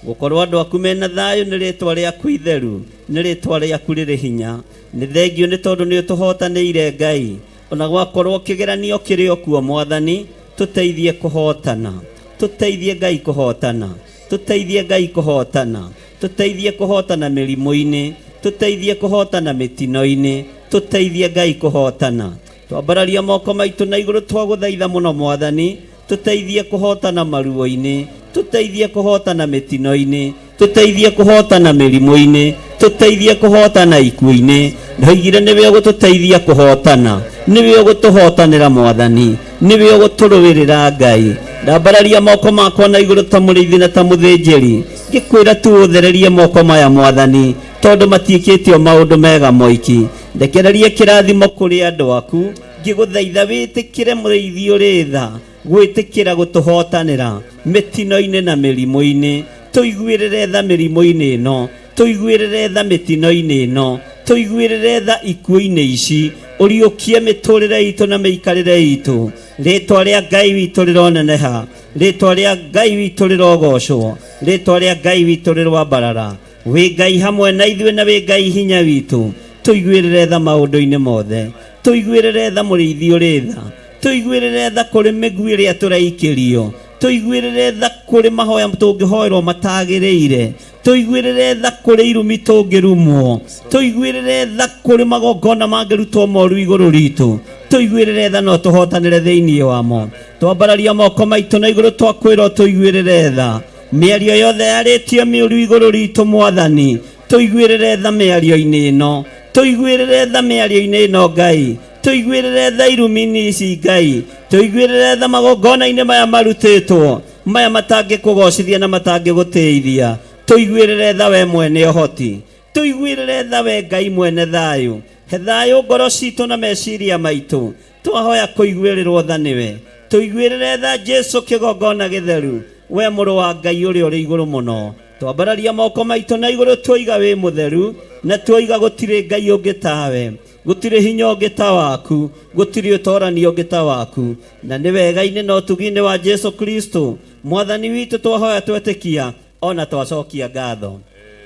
Gũkorwo andũ aku mena thayũ nĩ rĩtwa rĩaku itheru, nĩ rĩtwa rĩaku rĩrĩ hinya. Nĩ thengiũ nĩ tondũ nĩ ũtũhotanĩire Ngai. Ona gwakorwo kĩgeranio kĩrĩ o kuo Mwathani, tũteithie kũhotana. Tũteithie Ngai kũhotana. Tũteithie Ngai kũhotana. Tũteithie kũhotana mĩrimũ-inĩ. Tũteithie kũhotana mĩtino-inĩ. Tũteithie Ngai kũhotana. Twambararia moko maitũ na igũrũ twagũthaitha mũno Mwathani, tũteithie kũhotana maruo-inĩ, tũteithie kũhotana mĩtino-inĩ, tũteithie kũhotana mĩrimũ-inĩ, tũteithie kũhotana ikuũ-inĩ. Ndoigire nĩwe ũgũtũteithia kũhotana, nĩwe ũgũtũhotanĩra Mwathani, nĩwe ũgũtũrũĩrĩra Ngai. Ndambararia moko makwa na igũrũ ta mũrĩithi na ta mũthĩnjĩri, ngĩkwĩra tu ũthererie moko maya Mwathani, tondũ matiĩkĩte o maũndũ mega moiki. Ndekererie kĩrathimo kũrĩ andũ aku, ngĩgũthaitha wĩtĩkĩre mũrĩithi ũrĩ tha, gwĩtĩkĩra gũtũhotanĩra mĩtino-inĩ na mĩrimũ-inĩ. Tũiguĩrĩre tha mĩrimũ-inĩ ĩno, tũiguĩrĩre tha mĩtino-inĩ ĩno, tũiguĩrĩre tha ikuũ-inĩ ici, ũriũkie mĩtũrĩre itũ na mĩikarĩre itũ. Rĩtwa rĩa Ngai witũ rĩroneneha, rĩtwa rĩa Ngai witũ rĩrogocwo, rĩtwa rĩa Ngai witũ rĩroambarara. Wĩ Ngai hamwe na ithuĩ na wĩ Ngai hinya witũ. Tũiguĩrĩre tha maũndũ-inĩ mothe. Tũiguĩrĩre tha mũrĩithi ũrĩ tha. Tũiguĩrĩre tha kũrĩ mĩguĩ ĩrĩa tũraikĩrio. Tũiguĩrĩre tha kũrĩ mahoya tũngĩhoerwo matagĩrĩire. Tũiguĩrĩre tha kũrĩ irumi tũngĩrumwo. Tũiguĩrĩre tha kũrĩ magongona mangĩrutwo moru igũrũ ritũ. Tũiguĩrĩre tha no tũhotanĩre thĩinĩ wamo. Twambararia moko maitũ na igũrũ twakwĩrwo tũiguĩrĩre tha. Mĩario yothe yarĩtio mĩũru igũrũ ritũ mwathani. Tũiguĩrĩre tha mĩario-inĩ ĩno. Tũiguĩrĩre tha mĩario-inĩ ĩno Ngai. Tũiguĩrĩre tha irumi-inĩ ici Ngai. Tũiguĩrĩre tha magongona-inĩ maya marutĩtwo. Maya matangĩkũgocithia na matangĩgũtĩithia. Tũiguĩrĩre tha we mwene ũhoti. Tũiguĩrĩre tha we Ngai mwene thayũ. He thayũ ngoro citũ na meciria maitũ. Twahoya kũiguĩrĩrwo tha nĩwe. Tũiguĩrĩre tha Jesu kĩgongona gĩtheru. We mũrũ wa Ngai ũrĩa ũrĩ igũrũ mũno. Twambararia moko maitũ na igũrũ tuoiga wĩ mũtheru na tuoiga gũtirĩ Ngai ũngĩ tawe. Gũtirĩ hinya ũngĩ ta waku, gũtirĩ ũtorani ũngĩ ta waku. Na nĩ wega-inĩ na ũtugi-inĩ wa Jesu Kristo mwathani witũ twahoya twetĩkia ona twacokia ngatho.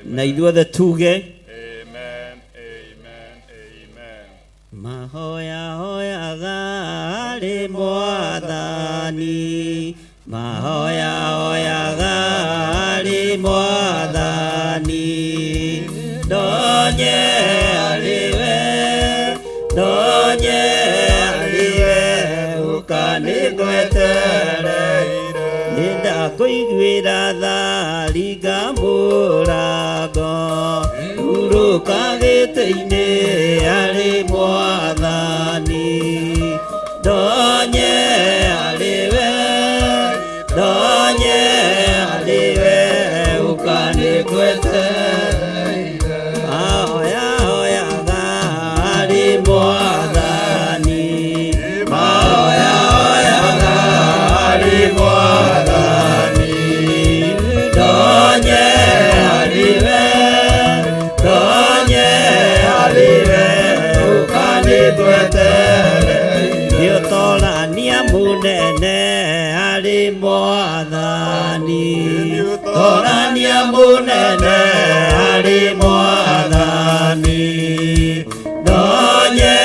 Na ithuothe tuge Mahoya hoyaga harĩ mwathani, mahoya hoyaga harĩ mwathani, ndonye harĩ we, ndonye harĩ we, ũka nĩngwetereire. Nĩndakũiguĩra tha ringa mũrango, hurũka gĩtĩ-inĩ harĩ mwathani, ndonye harĩ we, ndonye harĩ we, ũka nĩngwetereire. Mahoya hoyaga harĩ mwathani, mahoya hoyaga harĩ mwathani, ndonye harĩ we, ndonye harĩ we, ũka nĩngwetereire. Nĩũtorania mũnene harĩ mwathani, torania mũnene harĩ mwathani, ndonye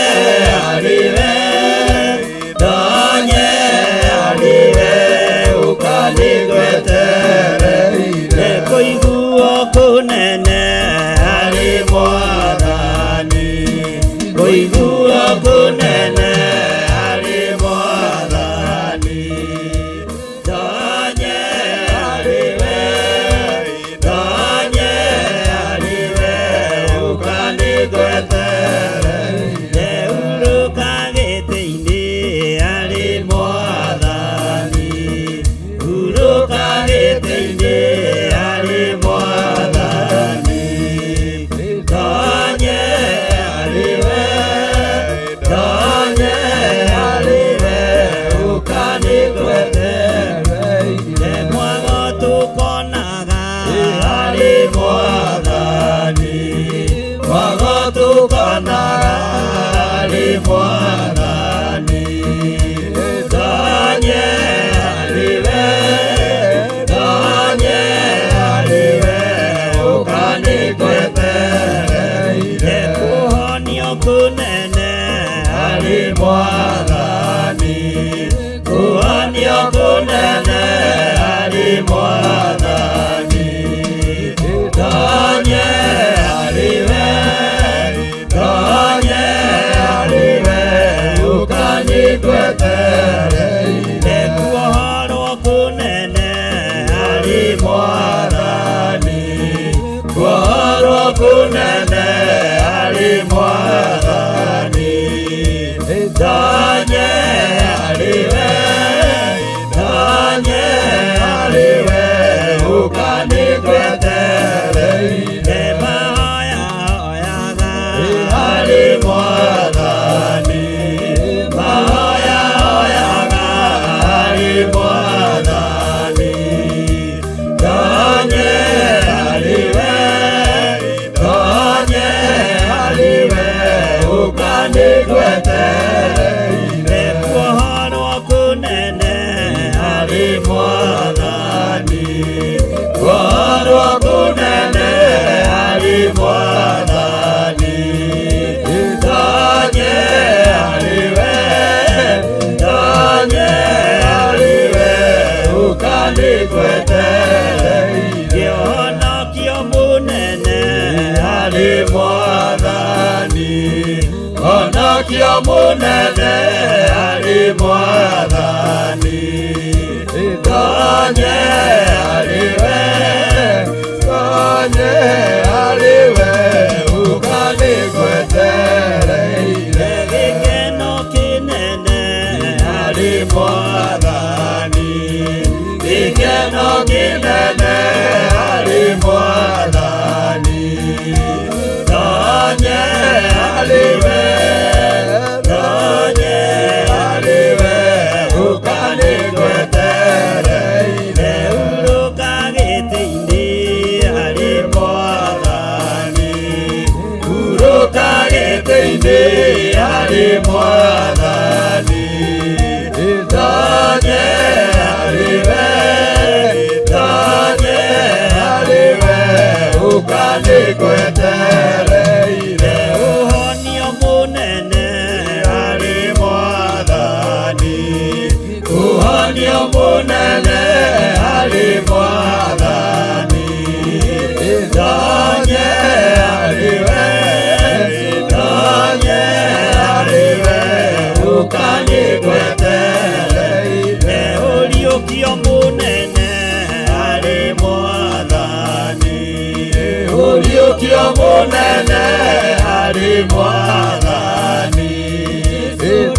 harĩ we, ndonye harĩ we, ũka nĩngwetereire. Kũiguo kũnene harĩ mwathani, kũiguo kũnene harĩ mwathani, ndonye harĩ we, ndonye harĩ we, ũka nĩngwetereire. Hurũka gĩtĩ-inĩ harĩ mwathani, hurũka gĩtĩ Ũkanĩgwetereire Ũhonokio mũnene harĩ Mwathani Honokio mũnene harĩ Mwathani Tonye harĩ we Tonye harĩ we Ũkanĩgwetereire Gĩkeno kĩnene harĩ Mwathani Gĩkeno kĩnene harĩ Mwathani Tonye harĩ we Tonye harĩ we Ũkanĩgwetereire Hurũka gĩtĩ-inĩ harĩ Mwathani Hurũka gĩtĩ-inĩ harĩ Mwathani Tonye harĩ we Tonye harĩ we Ũkanĩgwetereire Ũhonio mũnene harĩ Mwathani Ũhonio mũnene harĩ Mwathani Tonye harĩ we Tonye harĩ we Ũkanĩgwetereire Ũriũkio mũnene harĩ Mwathani Ũriũkio mũnene harĩ Mwathani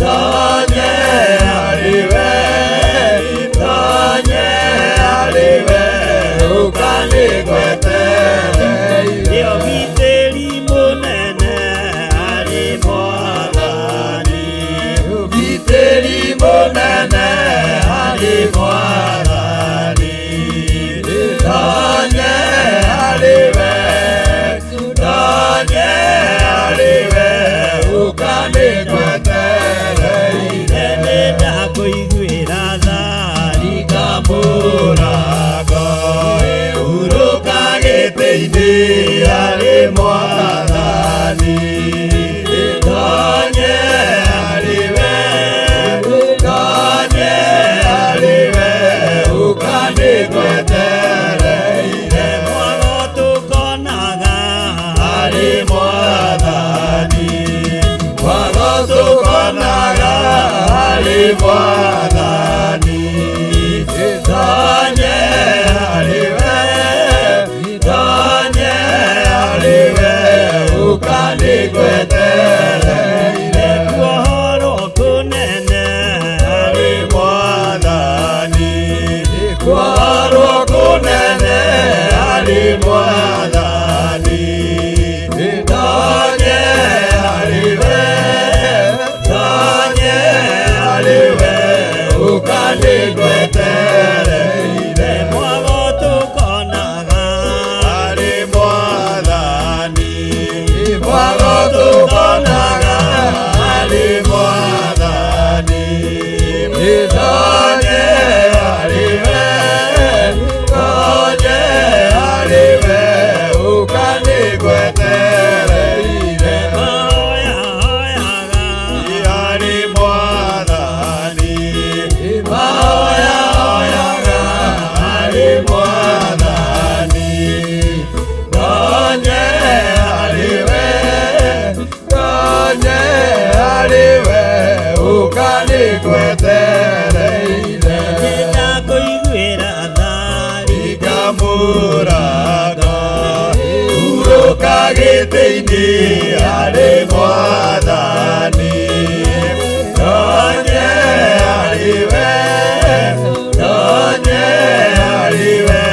Tonye harĩ we Tonye harĩ we Ũkanĩgwetereire Ũgitĩri mũnene harĩ Mwathani Ũgitĩri mũnene harĩ Mwathani Tonye harĩ we Tonye harĩ we Ũkanĩgwetereire Nĩndakũiguĩra tha ndikamũraga Hurũka gĩtĩ-inĩ harĩ Mwathani Tonye harĩ we Tonye harĩ we Ũkanĩgwetereire Mwago tũkonaga harĩ Mwathani Mwago tũkonaga harĩ Mwathani Tonye harĩ we Tonye harĩ we Ũkanĩgwetereire Kuohorwo kũnene harĩ Mwathani Kuohorwo kũnene harĩ Mwathani Tonye harĩ we Tonye harĩ we Ũkanĩgwetereire Mwago tũkonaga harĩ Mwathani Mwago tũkonaga harĩ Mwathani Tonye harĩ we Tonye harĩ we Ũkanĩgwetereire Mahoya hoyaga harĩ Mwathani Mahoya hoyaga harĩ Mwathani Tonye harĩ we Tonye harĩ we Ũkanĩgwetereire Nĩndakũiguĩra tha ndikamũraga Hurũka gĩtĩ-inĩ harĩ Mwathani Tonye harĩ we Tonye harĩ we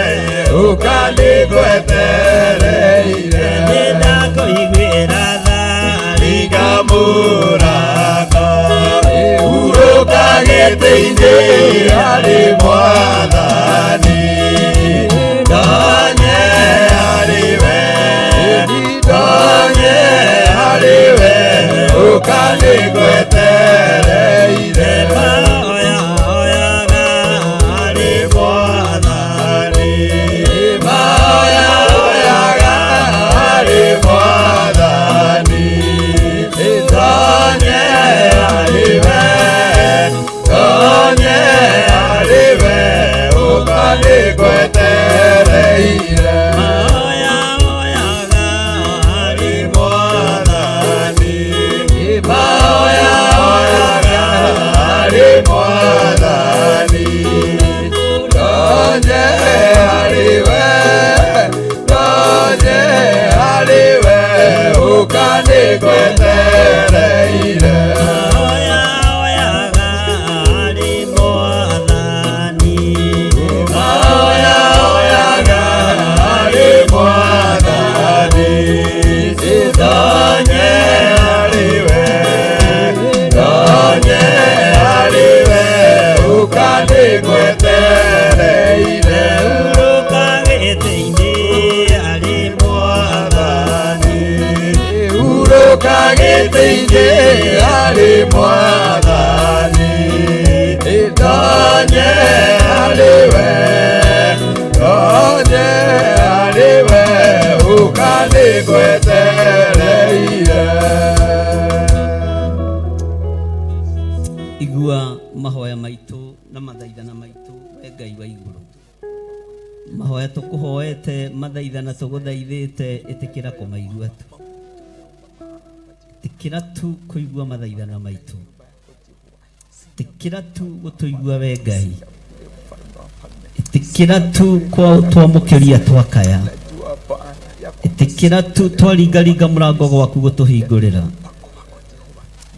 Ũkanĩgwetereire Nĩndakũiguĩra tha ndikamũraga Hurũka gĩtĩ-inĩ harĩ Mwathani Tonye harĩ we Tonye harĩ we Ũkanĩgwetereire Mahoya hoyaga harĩ Mwathani Mahoya hoyaga harĩ Mwathani Tonye harĩ we Tonye harĩ we Ũkanĩgwetereire. Mahoya hoyaga harĩ Mwathani. Mahoya hoyaga harĩ Mwathani. Ndonye harĩ we, ndonye harĩ we, ũkanĩgwetereire. Mahoya hoyaga harĩ Mwathani. Mahoya hoyaga harĩ Mwathani. Ndonye harĩ we, ndonye harĩ we, ũkanĩgwetereire. Hurũka gĩtĩ-inĩ harĩ Mwathani. Hurũka gĩtĩ-inĩ harĩ Mwathani. Ndonye harĩ we, ndonye harĩ we, ũkanĩgwetereire. Igua mahoya maitũ na mathaithana maitũ we Ngai wa igũrũ. Mahoya tũkũhoete, mathaithana tũgũthaithĩte, ĩtĩkĩra kũmaigua tu. Ĩtĩkĩra tu kũigua mathaithana maitũ. Ĩtĩkĩra tu gũtũigua we Ngai. Ĩtĩkĩra tu twamũkĩria twakaya. Ĩtĩkĩra tu twaringaringa mũrango gwaku gũtũhingũrĩra.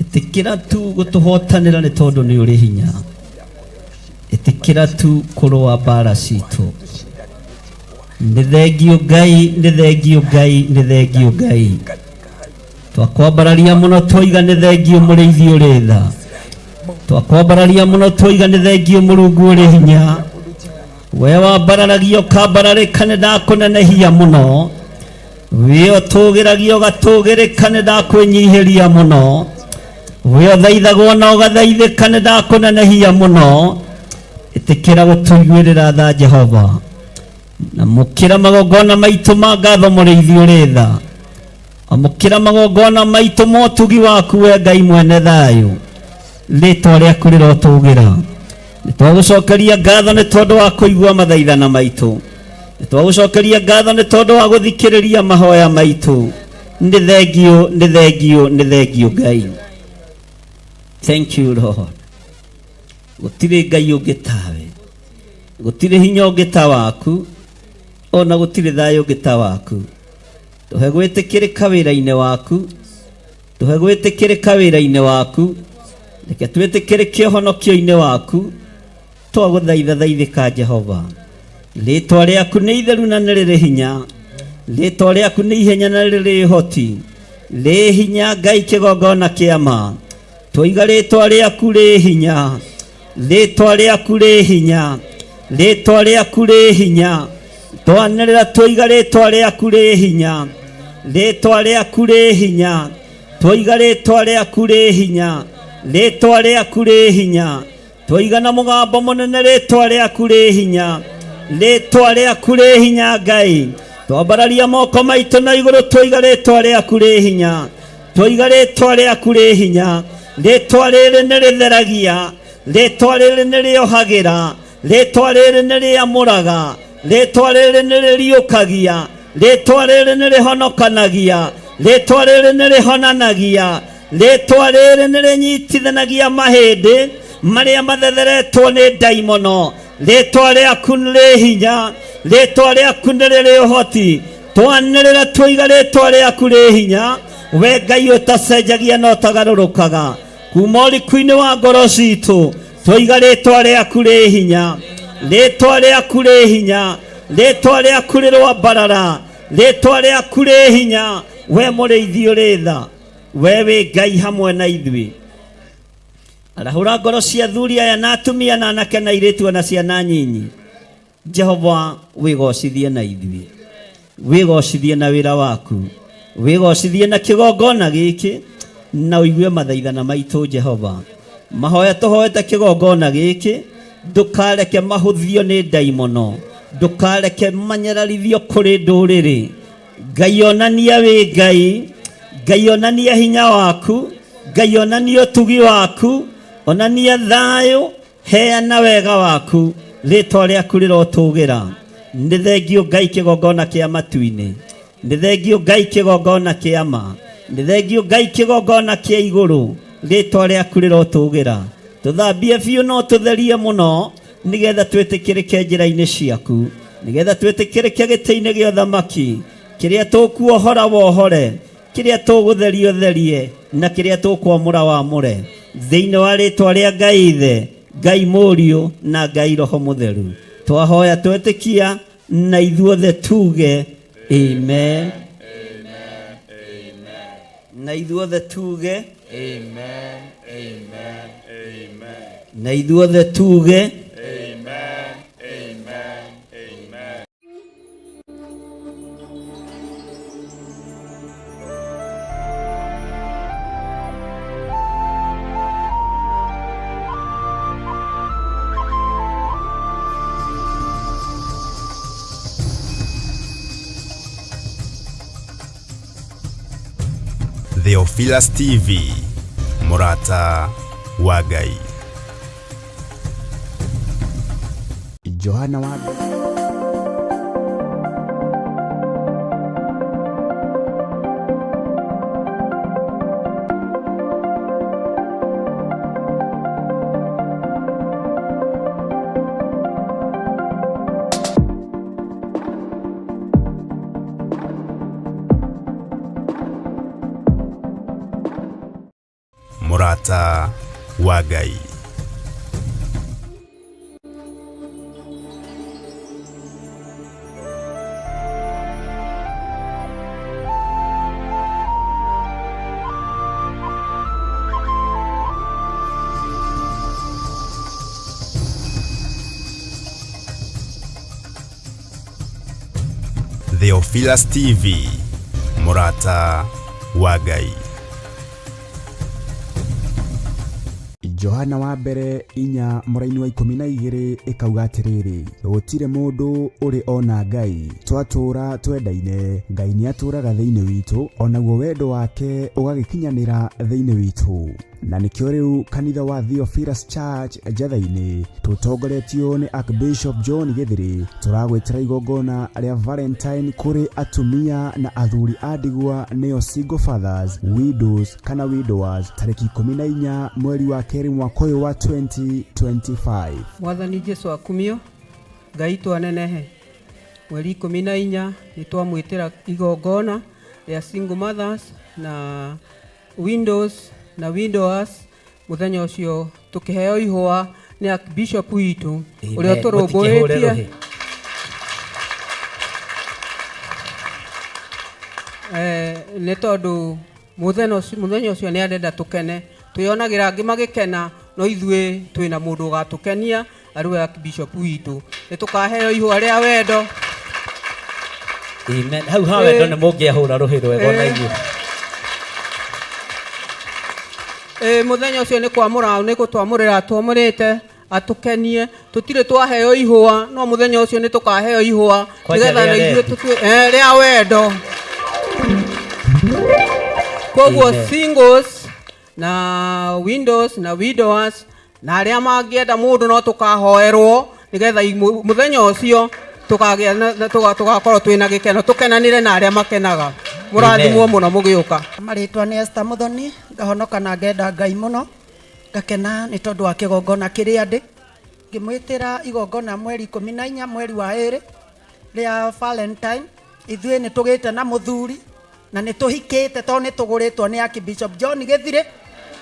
Ĩtĩkĩra tu gũtũhotanĩra nĩ tondũ nĩ ũrĩ hinya. Ĩtĩkĩra tu kũrũa mbara citũ. Nĩ thengio Ngai, nĩ thengio Ngai, nĩ thengio Ngai. Twakwambararia mũno twoiga nĩ thengio mũrĩithi ũrĩ tha. Twakwambararia mũno twoiga nĩ thengio Mũrungu ũrĩ hinya. We wambararagia ũkambararĩka nĩ ndakũnenehia mũno. We ũtũgĩragia ũgatũgĩrĩka nĩ ndakwĩnyihĩria mũno. We ũthaithagwo na ũgathaithĩka nĩ ndakũnenehia mũno. Ĩtĩkĩra gũtũiguĩrĩra tha Jehova. Na mũkĩra magongona maitũ ma ngatho mũrĩithi ũrĩ tha. Amũkĩra magongona maitũ ma ũtugi waku we Ngai mwene thayũ. Rĩtwa rĩaku rĩrotũgĩra. Nĩ twagũcokeria ngatho nĩ tondũ wa kũigua mathaithana maitũ. Nĩ twagũcokeria ngatho nĩ tondũ wa gũthikĩrĩria mahoya maitũ. Nĩ thengio, nĩ thengio, nĩ thengio Ngai. Thank you Lord. Gũtirĩ Ngai ũngĩ tawe. Gũtirĩ hinya ũngĩ ta waku. Ona gũtirĩ thayũ ũngĩ ta waku. Tũhe gwĩtĩkĩrĩka wĩra-inĩ waku. Tũhe gwĩtĩkĩrĩka wĩra-inĩ waku. Reke twĩtĩkĩrĩke ũhonokio-inĩ waku. Twagũthaitha thaithĩka Jehova. Rĩtwa rĩaku nĩ itheru na nĩ rĩrĩ hinya. Rĩtwa rĩaku nĩ ihenya na rĩrĩ ũhoti. Rĩ hinya Ngai kĩgongona kĩa ma. Twoiga rĩtwa rĩaku rĩ hinya. Rĩtwa rĩaku rĩ hinya. Rĩtwa rĩaku rĩ hinya. Twanĩrĩra twoiga rĩtwa rĩaku rĩ hinya. Rĩtwa rĩaku rĩ hinya. Twoiga rĩtwa rĩaku rĩ hinya. Rĩtwa rĩaku rĩ hinya. Twoiga na mũgambo mũnene rĩtwa rĩaku rĩ hinya. Rĩtwa rĩaku rĩ hinya Ngai. Twambararia moko maitũ na igũrũ twoiga rĩtwa rĩaku rĩ hinya. Twoiga rĩtwa rĩaku rĩ hinya. Rĩtwa rĩrĩ nĩ rĩtheragia. Rĩtwa rĩrĩ nĩ rĩohagĩra. Rĩtwa rĩrĩ nĩ rĩamũraga. Rĩtwa rĩrĩ nĩ rĩriũkagia. Rĩtwa rĩrĩ nĩ rĩhonokanagia. Rĩtwa rĩrĩ nĩ rĩhonanagia. Rĩtwa rĩrĩ nĩ rĩnyitithanagia mahĩndĩ marĩa mathetheretwo nĩ ndaimono. Rĩtwa rĩaku nĩ rĩ hinya. Rĩtwa rĩaku nĩ rĩrĩ ũhoti. Twanĩrĩra twoiga rĩtwa rĩaku rĩ hinya. We Ngai ũtacenjagia na ũtagarũrũkaga. Kuma ũriku-inĩ wa ngoro citũ twoiga rĩtwa rĩaku rĩ hinya. Rĩtwa rĩaku rĩ hinya. Rĩtwa rĩaku rĩrwambarara. Rĩtwa rĩaku rĩ hinya. We mũrĩithi ũrĩ tha. We wĩ Ngai hamwe na ithuĩ. Arahũra ngoro cia athuri aya na atumia na anake na airĩtu ona ciana nyinyi. Jehova wĩgocithie na ithuĩ. Wĩgocithie na wĩra waku. Wĩgocithie na kĩgongona gĩkĩ na ũigue mathaithana maitũ Jehova. Mahoya tũhoete kĩgongona gĩkĩ ndũkareke mahũthio nĩ ndaimono. Ndũkareke manyararithio kũrĩ ndũrĩrĩ. Ngai onania wĩ Ngai. Ngai onania hinya waku. Ngai onania ũtugi waku. Onania thayũ. Heana wega waku. Rĩtwa rĩaku rĩrotũgĩra. Nĩ thengio Ngai kĩgongona kĩa matu-inĩ. Nĩ thengio Ngai kĩgongona kĩa ma. Nĩ thengio Ngai kĩgongona kĩa igũrũ. Rĩtwa rĩaku rĩrotũgĩra. Tũthambie biũ no tũtherie mũno nĩgetha twĩtĩkĩrĩke njĩra-inĩ ciaku. Nĩgetha twĩtĩkĩrĩke gĩtĩ-inĩ gĩa ũthamaki. Kĩrĩa tũkuohora wohore. Kĩrĩa tũgũtheria ũtherie. Na kĩrĩa tũkwamũra wamũre. Thĩinĩ wa rĩtwa rĩa Ngai Ithe, Ngai Mũriũ na Ngai Roho Mũtheru. Twahoya twetĩkia na ithuothe tuge amen. Na ithuothe tuge Amen. Amen. Amen. na ithuothe tuge Amen. Amen. Amen. Theophilus TV, mũrata wa Ngai. Johana wa Mũrata wa Ngai. Theophilus TV, mũrata wa Ngai. Johana wa mbere inya mũraini wa 12 ĩkauga atĩrĩrĩ, gũtirĩ mũndũ ũrĩ ona Ngai, twatũũra twendaine, Ngai nĩatũũraga thĩinĩ witũ, onaguo wendo wake ũgagĩkinyanĩra thĩinĩ witũ. Na nĩkĩo rĩu kanitha wa Theophilus Church Njatha-inĩ tũtongoretio nĩ Archbishop John Gĩthĩrĩ tũragwĩtĩra igongona rĩa Valentine kũrĩ atumia na athuri a ndigwa nĩo single fathers, widows kana widowers tarĩki 14 mweri wa kerĩ mwaka ũyũ wa 2025. Mwathani Jesu akumio, Ngai twanenehe. Mweri 14 nĩ twamwĩtĩra igongona rĩa single mothers na widows na widowers. Mũthenya ũcio tũkĩheo ihũa nĩ Archbishop witũ ũrĩa Amen. Mũtikĩhũre ũtũrũmbũĩtie. rũhĩ. Nĩ tondũ mũthenya ũcio nĩ arenda tũkene, twĩonagĩra angĩ magĩkena, no ithuĩ twĩna mũndũ ũgatũkenia arĩ we Archbishop witũ. Nĩ tũkaheo ihũa rĩa wendo. Amen. Hau ha wendo nĩ mũngĩahũra rũhĩ rwega ona inyuĩ. Mũthenya ũcio nĩ kwamũra, nĩ gũtwamũrĩra twamũrĩte atũkenie. Tũtirĩ twaheo ihũa, no mũthenya ũcio nĩ tũkaheo ihũa Kwanja nĩgetha rĩa na ithuĩ rendi. rĩa wendo. Koguo Amen. singles na widows na widowers na arĩa mangĩenda mũndũ no tũkahoerwo nĩgetha mũthenya ũcio tũkagĩa na, na tũgakorwo twĩna gĩkeno, tũkenanĩre na arĩa makenaga. Mũrathimwo Amen. mũno mũgĩũka. Marĩtwa nĩ Esther Muthoni, ngahonoka na ngenda Ngai mũno, ngakena nĩ tondũ wa kĩgongona kĩrĩa ndĩ. Ngĩmwĩtĩra igongona mweri 14 mweri wa ĩrĩ rĩa Valentine. Ithuĩ nĩ tũgĩte na mũthuri na nĩ tũhikĩte tondũ nĩ tũgũrĩtwo nĩ Archbishop John Gĩthirĩ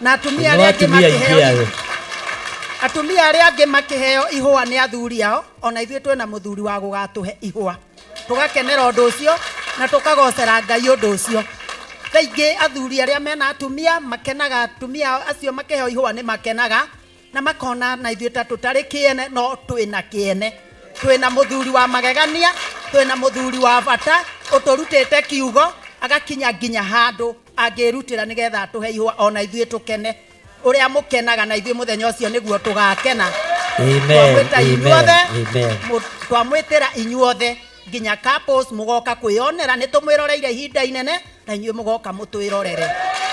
na atumia Nĩ arĩa angĩ atumia aingĩ makĩheo ayo. atumia arĩa angĩ makĩheo ihũa nĩ athuri ao, ona ithuĩ twĩna mũthuri wa gũgatũhe ihũa. Tũgakenera ũndũ ũcio na tũkagocera Ngai ũndũ ũcio. Thaa ingĩ athuri arĩa mena atumia makenaga, atumia acio makĩheo ihũa nĩ makenaga na makona na ithuĩ ta tũtarĩ kĩene, no twĩna kĩene. Twĩna mũthuri wa magegania, twĩna mũthuri wa bata ũtũrutĩte kiugo agakinya nginya handũ angĩrutĩra nĩgetha atũhe ihũa ona ithuĩ tũkene. Ũrĩa mũkenaga na ithuĩ mũthenya ũcio nĩguo tũgakena. Amen, Twamwĩta amen, inyuothe, amen. twamwĩtĩra inyuothe nginya couples mũgoka kwĩyonera, nĩ tũmwĩroreire ihinda inene na inyuĩ mũgoka mũtwĩrorere.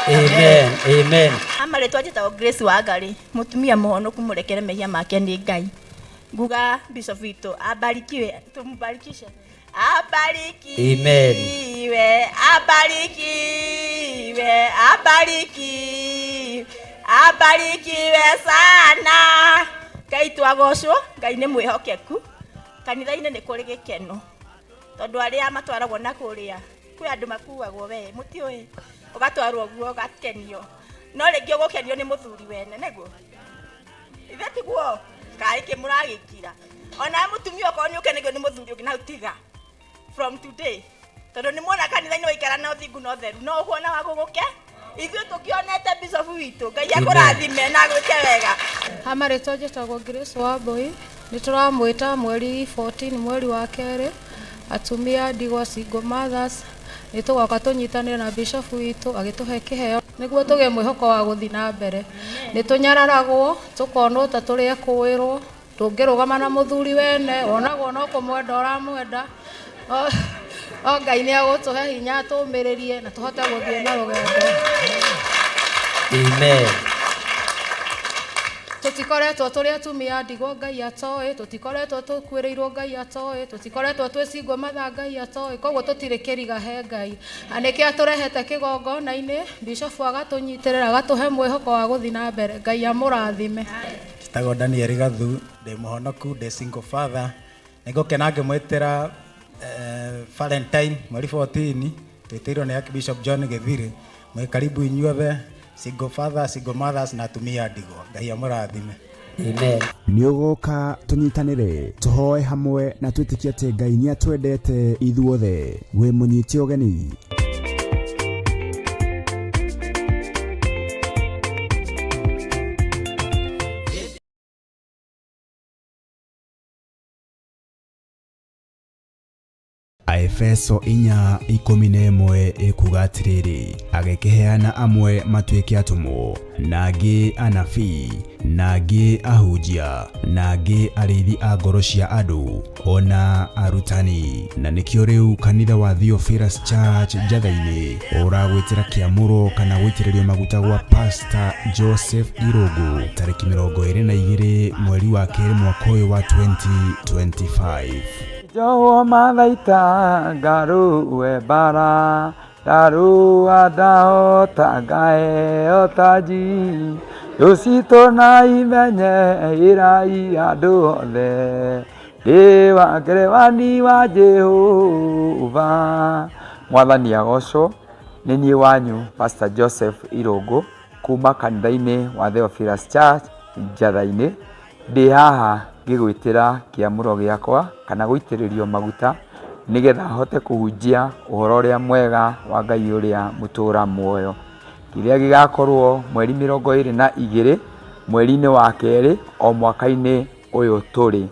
Amen, amen. Amarĩtwa njĩtagwo Grace Wangari, mũtumia mũhonoku mũrekere mehia make nĩ Ngai. Nguga bishop witũ abarikiwe, tumubarikishe. Abarikiwe, abarikiwe, abarikiwe, abarikiwe sana. Ngai twagocwo, Ngai nĩ mwĩhokeku. Kanitha-inĩ nĩ kũrĩ gĩkeno tondũ arĩa matwaragwo na kũrĩa kwĩ andũ makuagwo we mũtiũĩ ũgatwarwo guo ũgakenio no rĩngĩ ũgũkenio nĩ mũthuri wene nĩguo ithe tiguo kaĩ kĩ mũragĩkira ona mũtumia okorwo nĩ ũkenagio nĩ mũthuri ũngĩ na tiga from today tondũ nĩ muona kanitha-inĩ waikara na ũthingu na ũtheru no ũkuona wa gũgũke ithuĩ tũkĩonete bishop witũ Ngai akũrathime na agwĩke wega. Ha marĩtwa njĩtagwo Grace Wambui, nĩ tũramwĩta mweri 14 mweri wa kerĩ, atumia ndigwa single mothers, nĩ tũgoka tũnyitanĩre na bishop witũ agĩtũhe kĩheo nĩguo tũgĩe mwĩhoko wa gũthiĩ na mbere. Nĩ tũnyararagwo tũkonwo ta tũrĩ ekũĩrwo, ndũngĩrũgama na mũthuri wene, wonagwo no kũmwenda ũramwenda. O Ngai nĩ agũtũhe hinya tũmĩrĩrie na tũhote gũthiĩ na rũgendo. Amen. Tũtikoretwo tũrĩ atumia ndigwa Ngai atoĩ, tũtikoretwo tũkuĩrĩirwo Ngai atoĩ, tũtikoretwo twĩ single mother Ngai atoĩ, koguo tũtirĩ kĩriga he Ngai. Na nĩkĩo atũrehete kĩgongona-inĩ, bishop agatũnyitĩrĩra agatũhe mwĩhoko wa gũthiĩ na mbere. Ngai amũrathime. Njĩtagwo Daniel Gathu, ndĩ mũhonoku, ndĩ single father. Nĩngũkena ngĩmwĩtĩra Valentine mweri 14 twĩtĩirwo nĩ Archbishop John Gĩthirĩ. Mwĩ karibu inyuothe single father, single mothers na atumia ndigwa. Ngai amũrathime. Amen. Nĩ ũgoka tũnyitanĩre tũhoe hamwe na twĩtĩkie atĩ Ngai nĩ atwendete ithuothe. Wĩ mũnyite ũgeni. Aefeso 4:11 ĩkuga atĩrĩrĩ, agĩkĩheana amwe matuĩke atũmwo, na angĩ anabii, na angĩ ahunjia, na angĩ arĩithi a ngoro cia andũ, ona arutani. Na nĩkĩo rĩu kanitha wa Theophilus Church Njatha-inĩ ũragwĩtĩra kĩamũro kana gũitĩrĩrio maguta gwa Pastor Joseph Irũngũ tarĩki 22 mweri wa kerĩ mwaka ũyũ wa 2025. Njohwo mathaita ngarũe mbara ndarũa ndahota ngaheo taji thũ citũ na imenye ĩrai andũ othe ndĩ wa ngerewani wa Jehova. Mwathani agocwo. Nĩ niĩ wanyu Pastor Joseph Irũngũ kuma kanitha-inĩ wa Theophilus Church Njatha-inĩ. Ndĩ haha ngĩgwĩtĩra kĩamũro gĩakwa kana gũitĩrĩrio maguta nĩgetha hote kũhunjia ũhoro ũrĩa mwega wa Ngai ũrĩa mũtũra muoyo, kĩrĩa gĩgakorwo mweri 22 mweri-inĩ wa kerĩ o mwaka-inĩ ũyũ tũrĩ,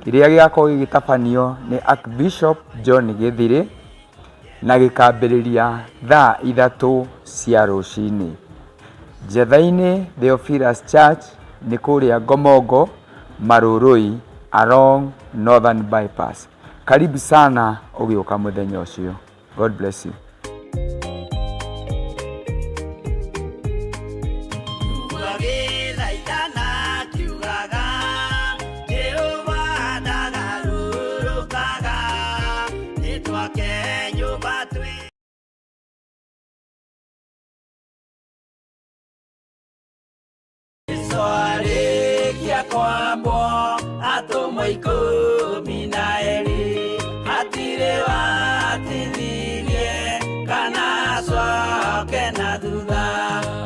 kĩrĩa gĩgakorwo gĩgĩtabanio nĩ Archbishop John Gĩthirĩ na gĩkambĩrĩria thaa 3 cia rũcinĩ. Njatha-inĩ Theophilus Church nĩ kũrĩa Ngomongo Marurui along Northern Bypass. Karibu sana ũgĩũka mũthenya ũcio. God bless you. Kwambwo atũmwo 12 hatirĩ watithirie kana acoke na thutha.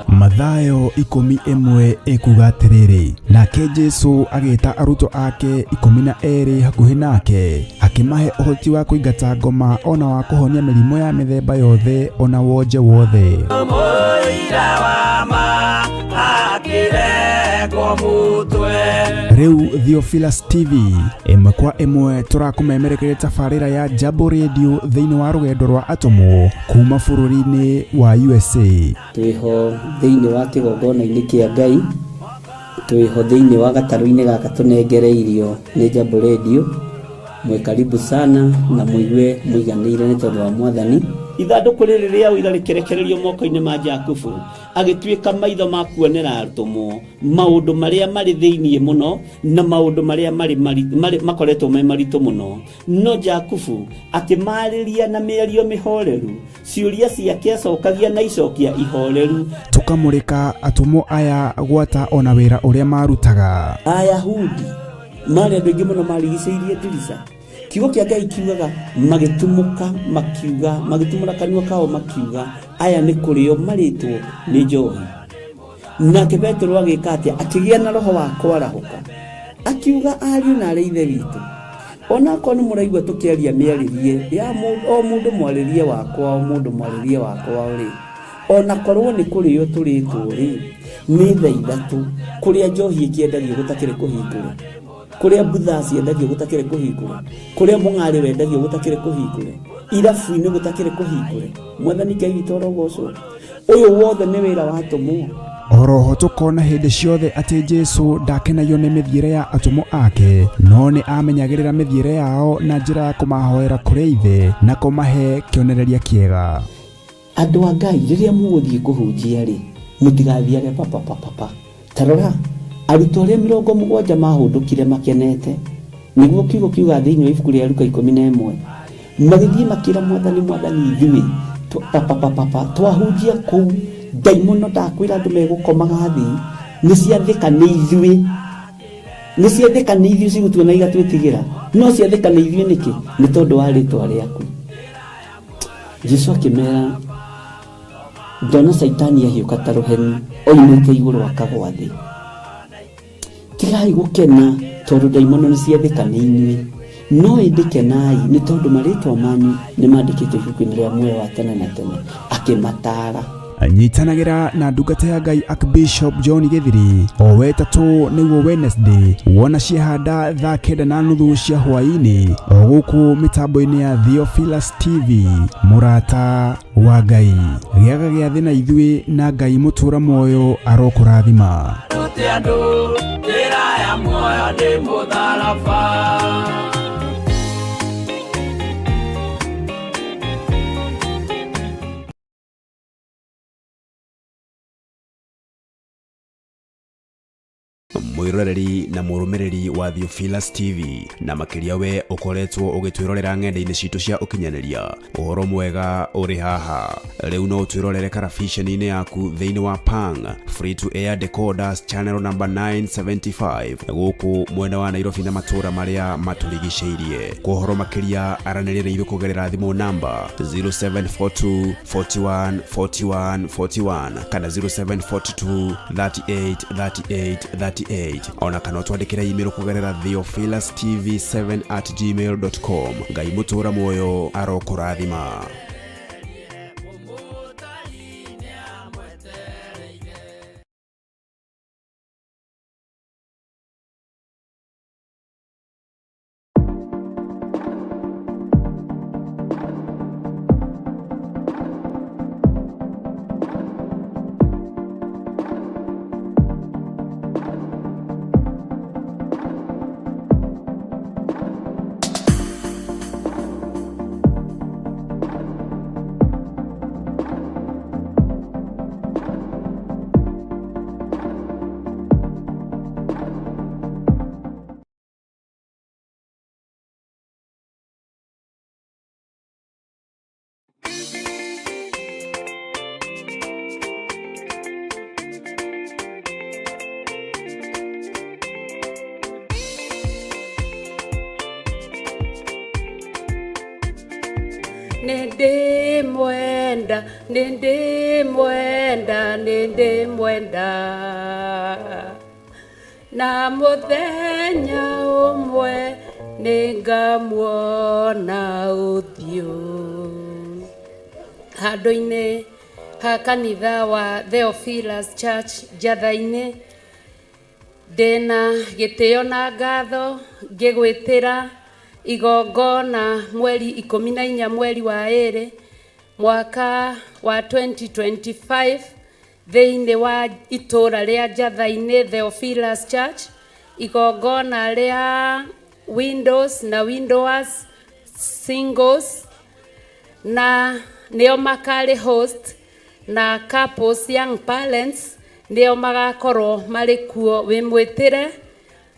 Mathayo 11 ĩkuga atĩrĩrĩ, nake Jesu agĩta arutwo ake 12 hakuhĩ nake, akĩmahe ũhoti wa kũingata ngoma ona wa kũhonia mĩrimũ ya mĩthemba yothe ona wonje wothe. Mũira wa ma akĩrengwo mũtwe. Rĩu Theophilus TV ĩmwe kwa ĩmwe tũrakũmemerekeria tabarĩra ya Jambo Radio thĩinĩ wa rũgendo rwa atũmwo kuma bũrũri-inĩ wa USA. Twĩho thĩinĩ wa kĩgongona-inĩ kĩa Ngai, twĩho thĩinĩ wa gatarũ-inĩ gaka tũnengereirio nĩ Jambo Radio. Mwĩ karibu sana na mũigue mũiganĩire nĩ tondũ wa Mwathani. Ithandũkũ rĩrĩ rĩa ũira rĩkĩrekererio moko-inĩ ma Jakubu, agĩtuĩka maitho ma kuonera atũmwo maũndũ marĩa marĩ thĩinĩ mũno na maũndũ marĩa marĩ, marĩ, marĩ, makoretwo me maritũ mũno. No Jakubu akĩmaarĩria na mĩario mĩhoreru, ciũria ciake acokagia na icokia ihoreru. Tũkamũrĩka atũmwo aya gwata ona wĩra ũrĩa marutaga. Ayahudi marĩ andũ aingĩ mũno marigicĩirie ndirica. Kiugo kĩa Ngai kiugaga magĩtumũka makiuga, magĩtumũra kanua kao makiuga, aya nĩ kũrĩo marĩtwo nĩ njohi. Nake Petero agĩka atĩa? Akĩgĩa na roho wa kwarahũka, akiuga, ariũ na arĩ ithe witũ, onakorwo nĩ mũraigua tũkĩaria mĩarĩrie ya o mũndũ mwarĩrie wakwa, o mũndũ mwarĩrie wakwa rĩ, onakorwo nĩ kũrĩo tũrĩtwo rĩ, nĩ thaa ithatũ kũrĩa njohi ĩkĩendagio gũtakĩrĩ kũhingũre, kũrĩa mbutha ciendagio gũtakĩrĩ kũhingũre, kũrĩa mũng'arĩ wendagio gũtakĩrĩ kũhingũre, irabu-inĩ gũtakĩrĩ kũhingũre. Mwathani Ngai witũ arogocwo. Ũyũ wothe nĩ wĩra wa atũmwo. Oroho tũkona hĩndĩ ciothe atĩ Jesu ndakenagio nĩ mĩthiĩre ya atũmwo ake, no nĩ amenyagĩrĩra mĩthiĩre yao na njĩra ya kũmahoera kũrĩ Ithe na kũmahe kĩonereria kĩega. Andũ a Ngai, rĩrĩa mũgũthiĩ kũhunjia rĩ, mũtigathiage papapapapa. Ta rora, arutwo arĩa 70 maahũndũkire makenete, nĩguo kiugo kiugaga thĩinĩ wa ibuku rĩa Luka 11, magĩthiĩ makĩra Mwathani, Mwathani, ithuĩ papapapapa twahunjia kũu, ndaimono ndakwĩra andũ megũkomaga thĩ, nĩ ciathĩka nĩ ithuĩ, nĩ ciathĩka nĩ ithuĩ cigũtuona igatwĩtigĩra, no ciathĩka nĩ ithuĩ nĩkĩ? Nĩ tondũ wa rĩtwa rĩaku. Jesu akĩmera, ndona Caitani ahiũka ta rũheni oimĩte igũrũ akagwa thĩ. Tigai gũkena tondũ ndaimono nĩ ciathĩka nĩ inyuĩ, no ĩndĩ kenai nĩ tondũ marĩtwa manyu nĩ mandĩkĩtwo ibuku-inĩ rĩa muoyo wa tene na tene. Akĩmataara. Nyitanagĩra na ndungata ya Ngai Archbishop John Gĩthiri o wetatũ nĩguo Wednesday wona ciahanda thaa 9:30 cia hwaĩ-inĩ o gũkũ mĩtambo-inĩ ya Theophilus TV. Mũrata wa Ngai, gĩaga gĩathĩ na ithuĩ na Ngai mũtũra muoyo arokũrathima. Rute andũ njĩra ya muoyo nĩ mũtharaba. Mwĩroreri na mũrũmĩrĩri wa Theophilus TV, na makĩria we ũkoretwo ũgĩtwĩrorera ng'enda-inĩ citũ cia ũkinyanĩria, ũhoro mwega ũrĩ haha. Rĩu no ũtwĩrorere karabiceni-inĩ yaku thĩinĩ wa Pang Free to Air Decoders channel number 975 gũkũ mwena wa Nairobi na matũũra marĩa matũrigicĩirie. Kwa ũhoro makĩria aranĩria na ithuĩ kũgerera thimũ namba 0742 41 41 41 kana 0742 38 38 38, ona kana ũtwandĩkĩre email kũgerera theophilustv7@gmail.com. Ngai mũtũra muoyo arokũrathima. Nĩndĩmwenda, nĩndĩmwenda, nĩndĩmwenda. Na mũthenya ũmwe nĩngamuona ũthiũ. Handũ-inĩ ha kanitha wa Theophilus Church Njatha-inĩ, ndĩna gĩtĩo na ngatho ngĩgwĩtĩra igongona mweri 14 mweri wa 2 mwaka wa 2025 thĩinĩ wa itũũra rĩa Njatha-inĩ Theophilus Church, igongona rĩa Windows na Windowers Singles na Nĩo makarĩ host na couples, young parents nĩo magakorwo marĩ kuo. Wĩ mwĩtĩre,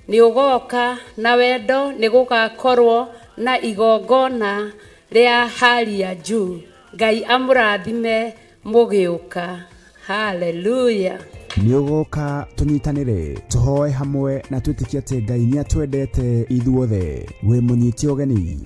nĩ ũgoka na wendo, nĩ gũgakorwo na igongona rĩa hali ya juu. Ngai amũrathime mũgĩũka. Haleluya. Nĩ ũgoka tũnyitanĩre, tũhoe hamwe na twĩtĩkie atĩ Ngai nĩ atwendete ithuothe. Wĩ mũnyite ũgeni.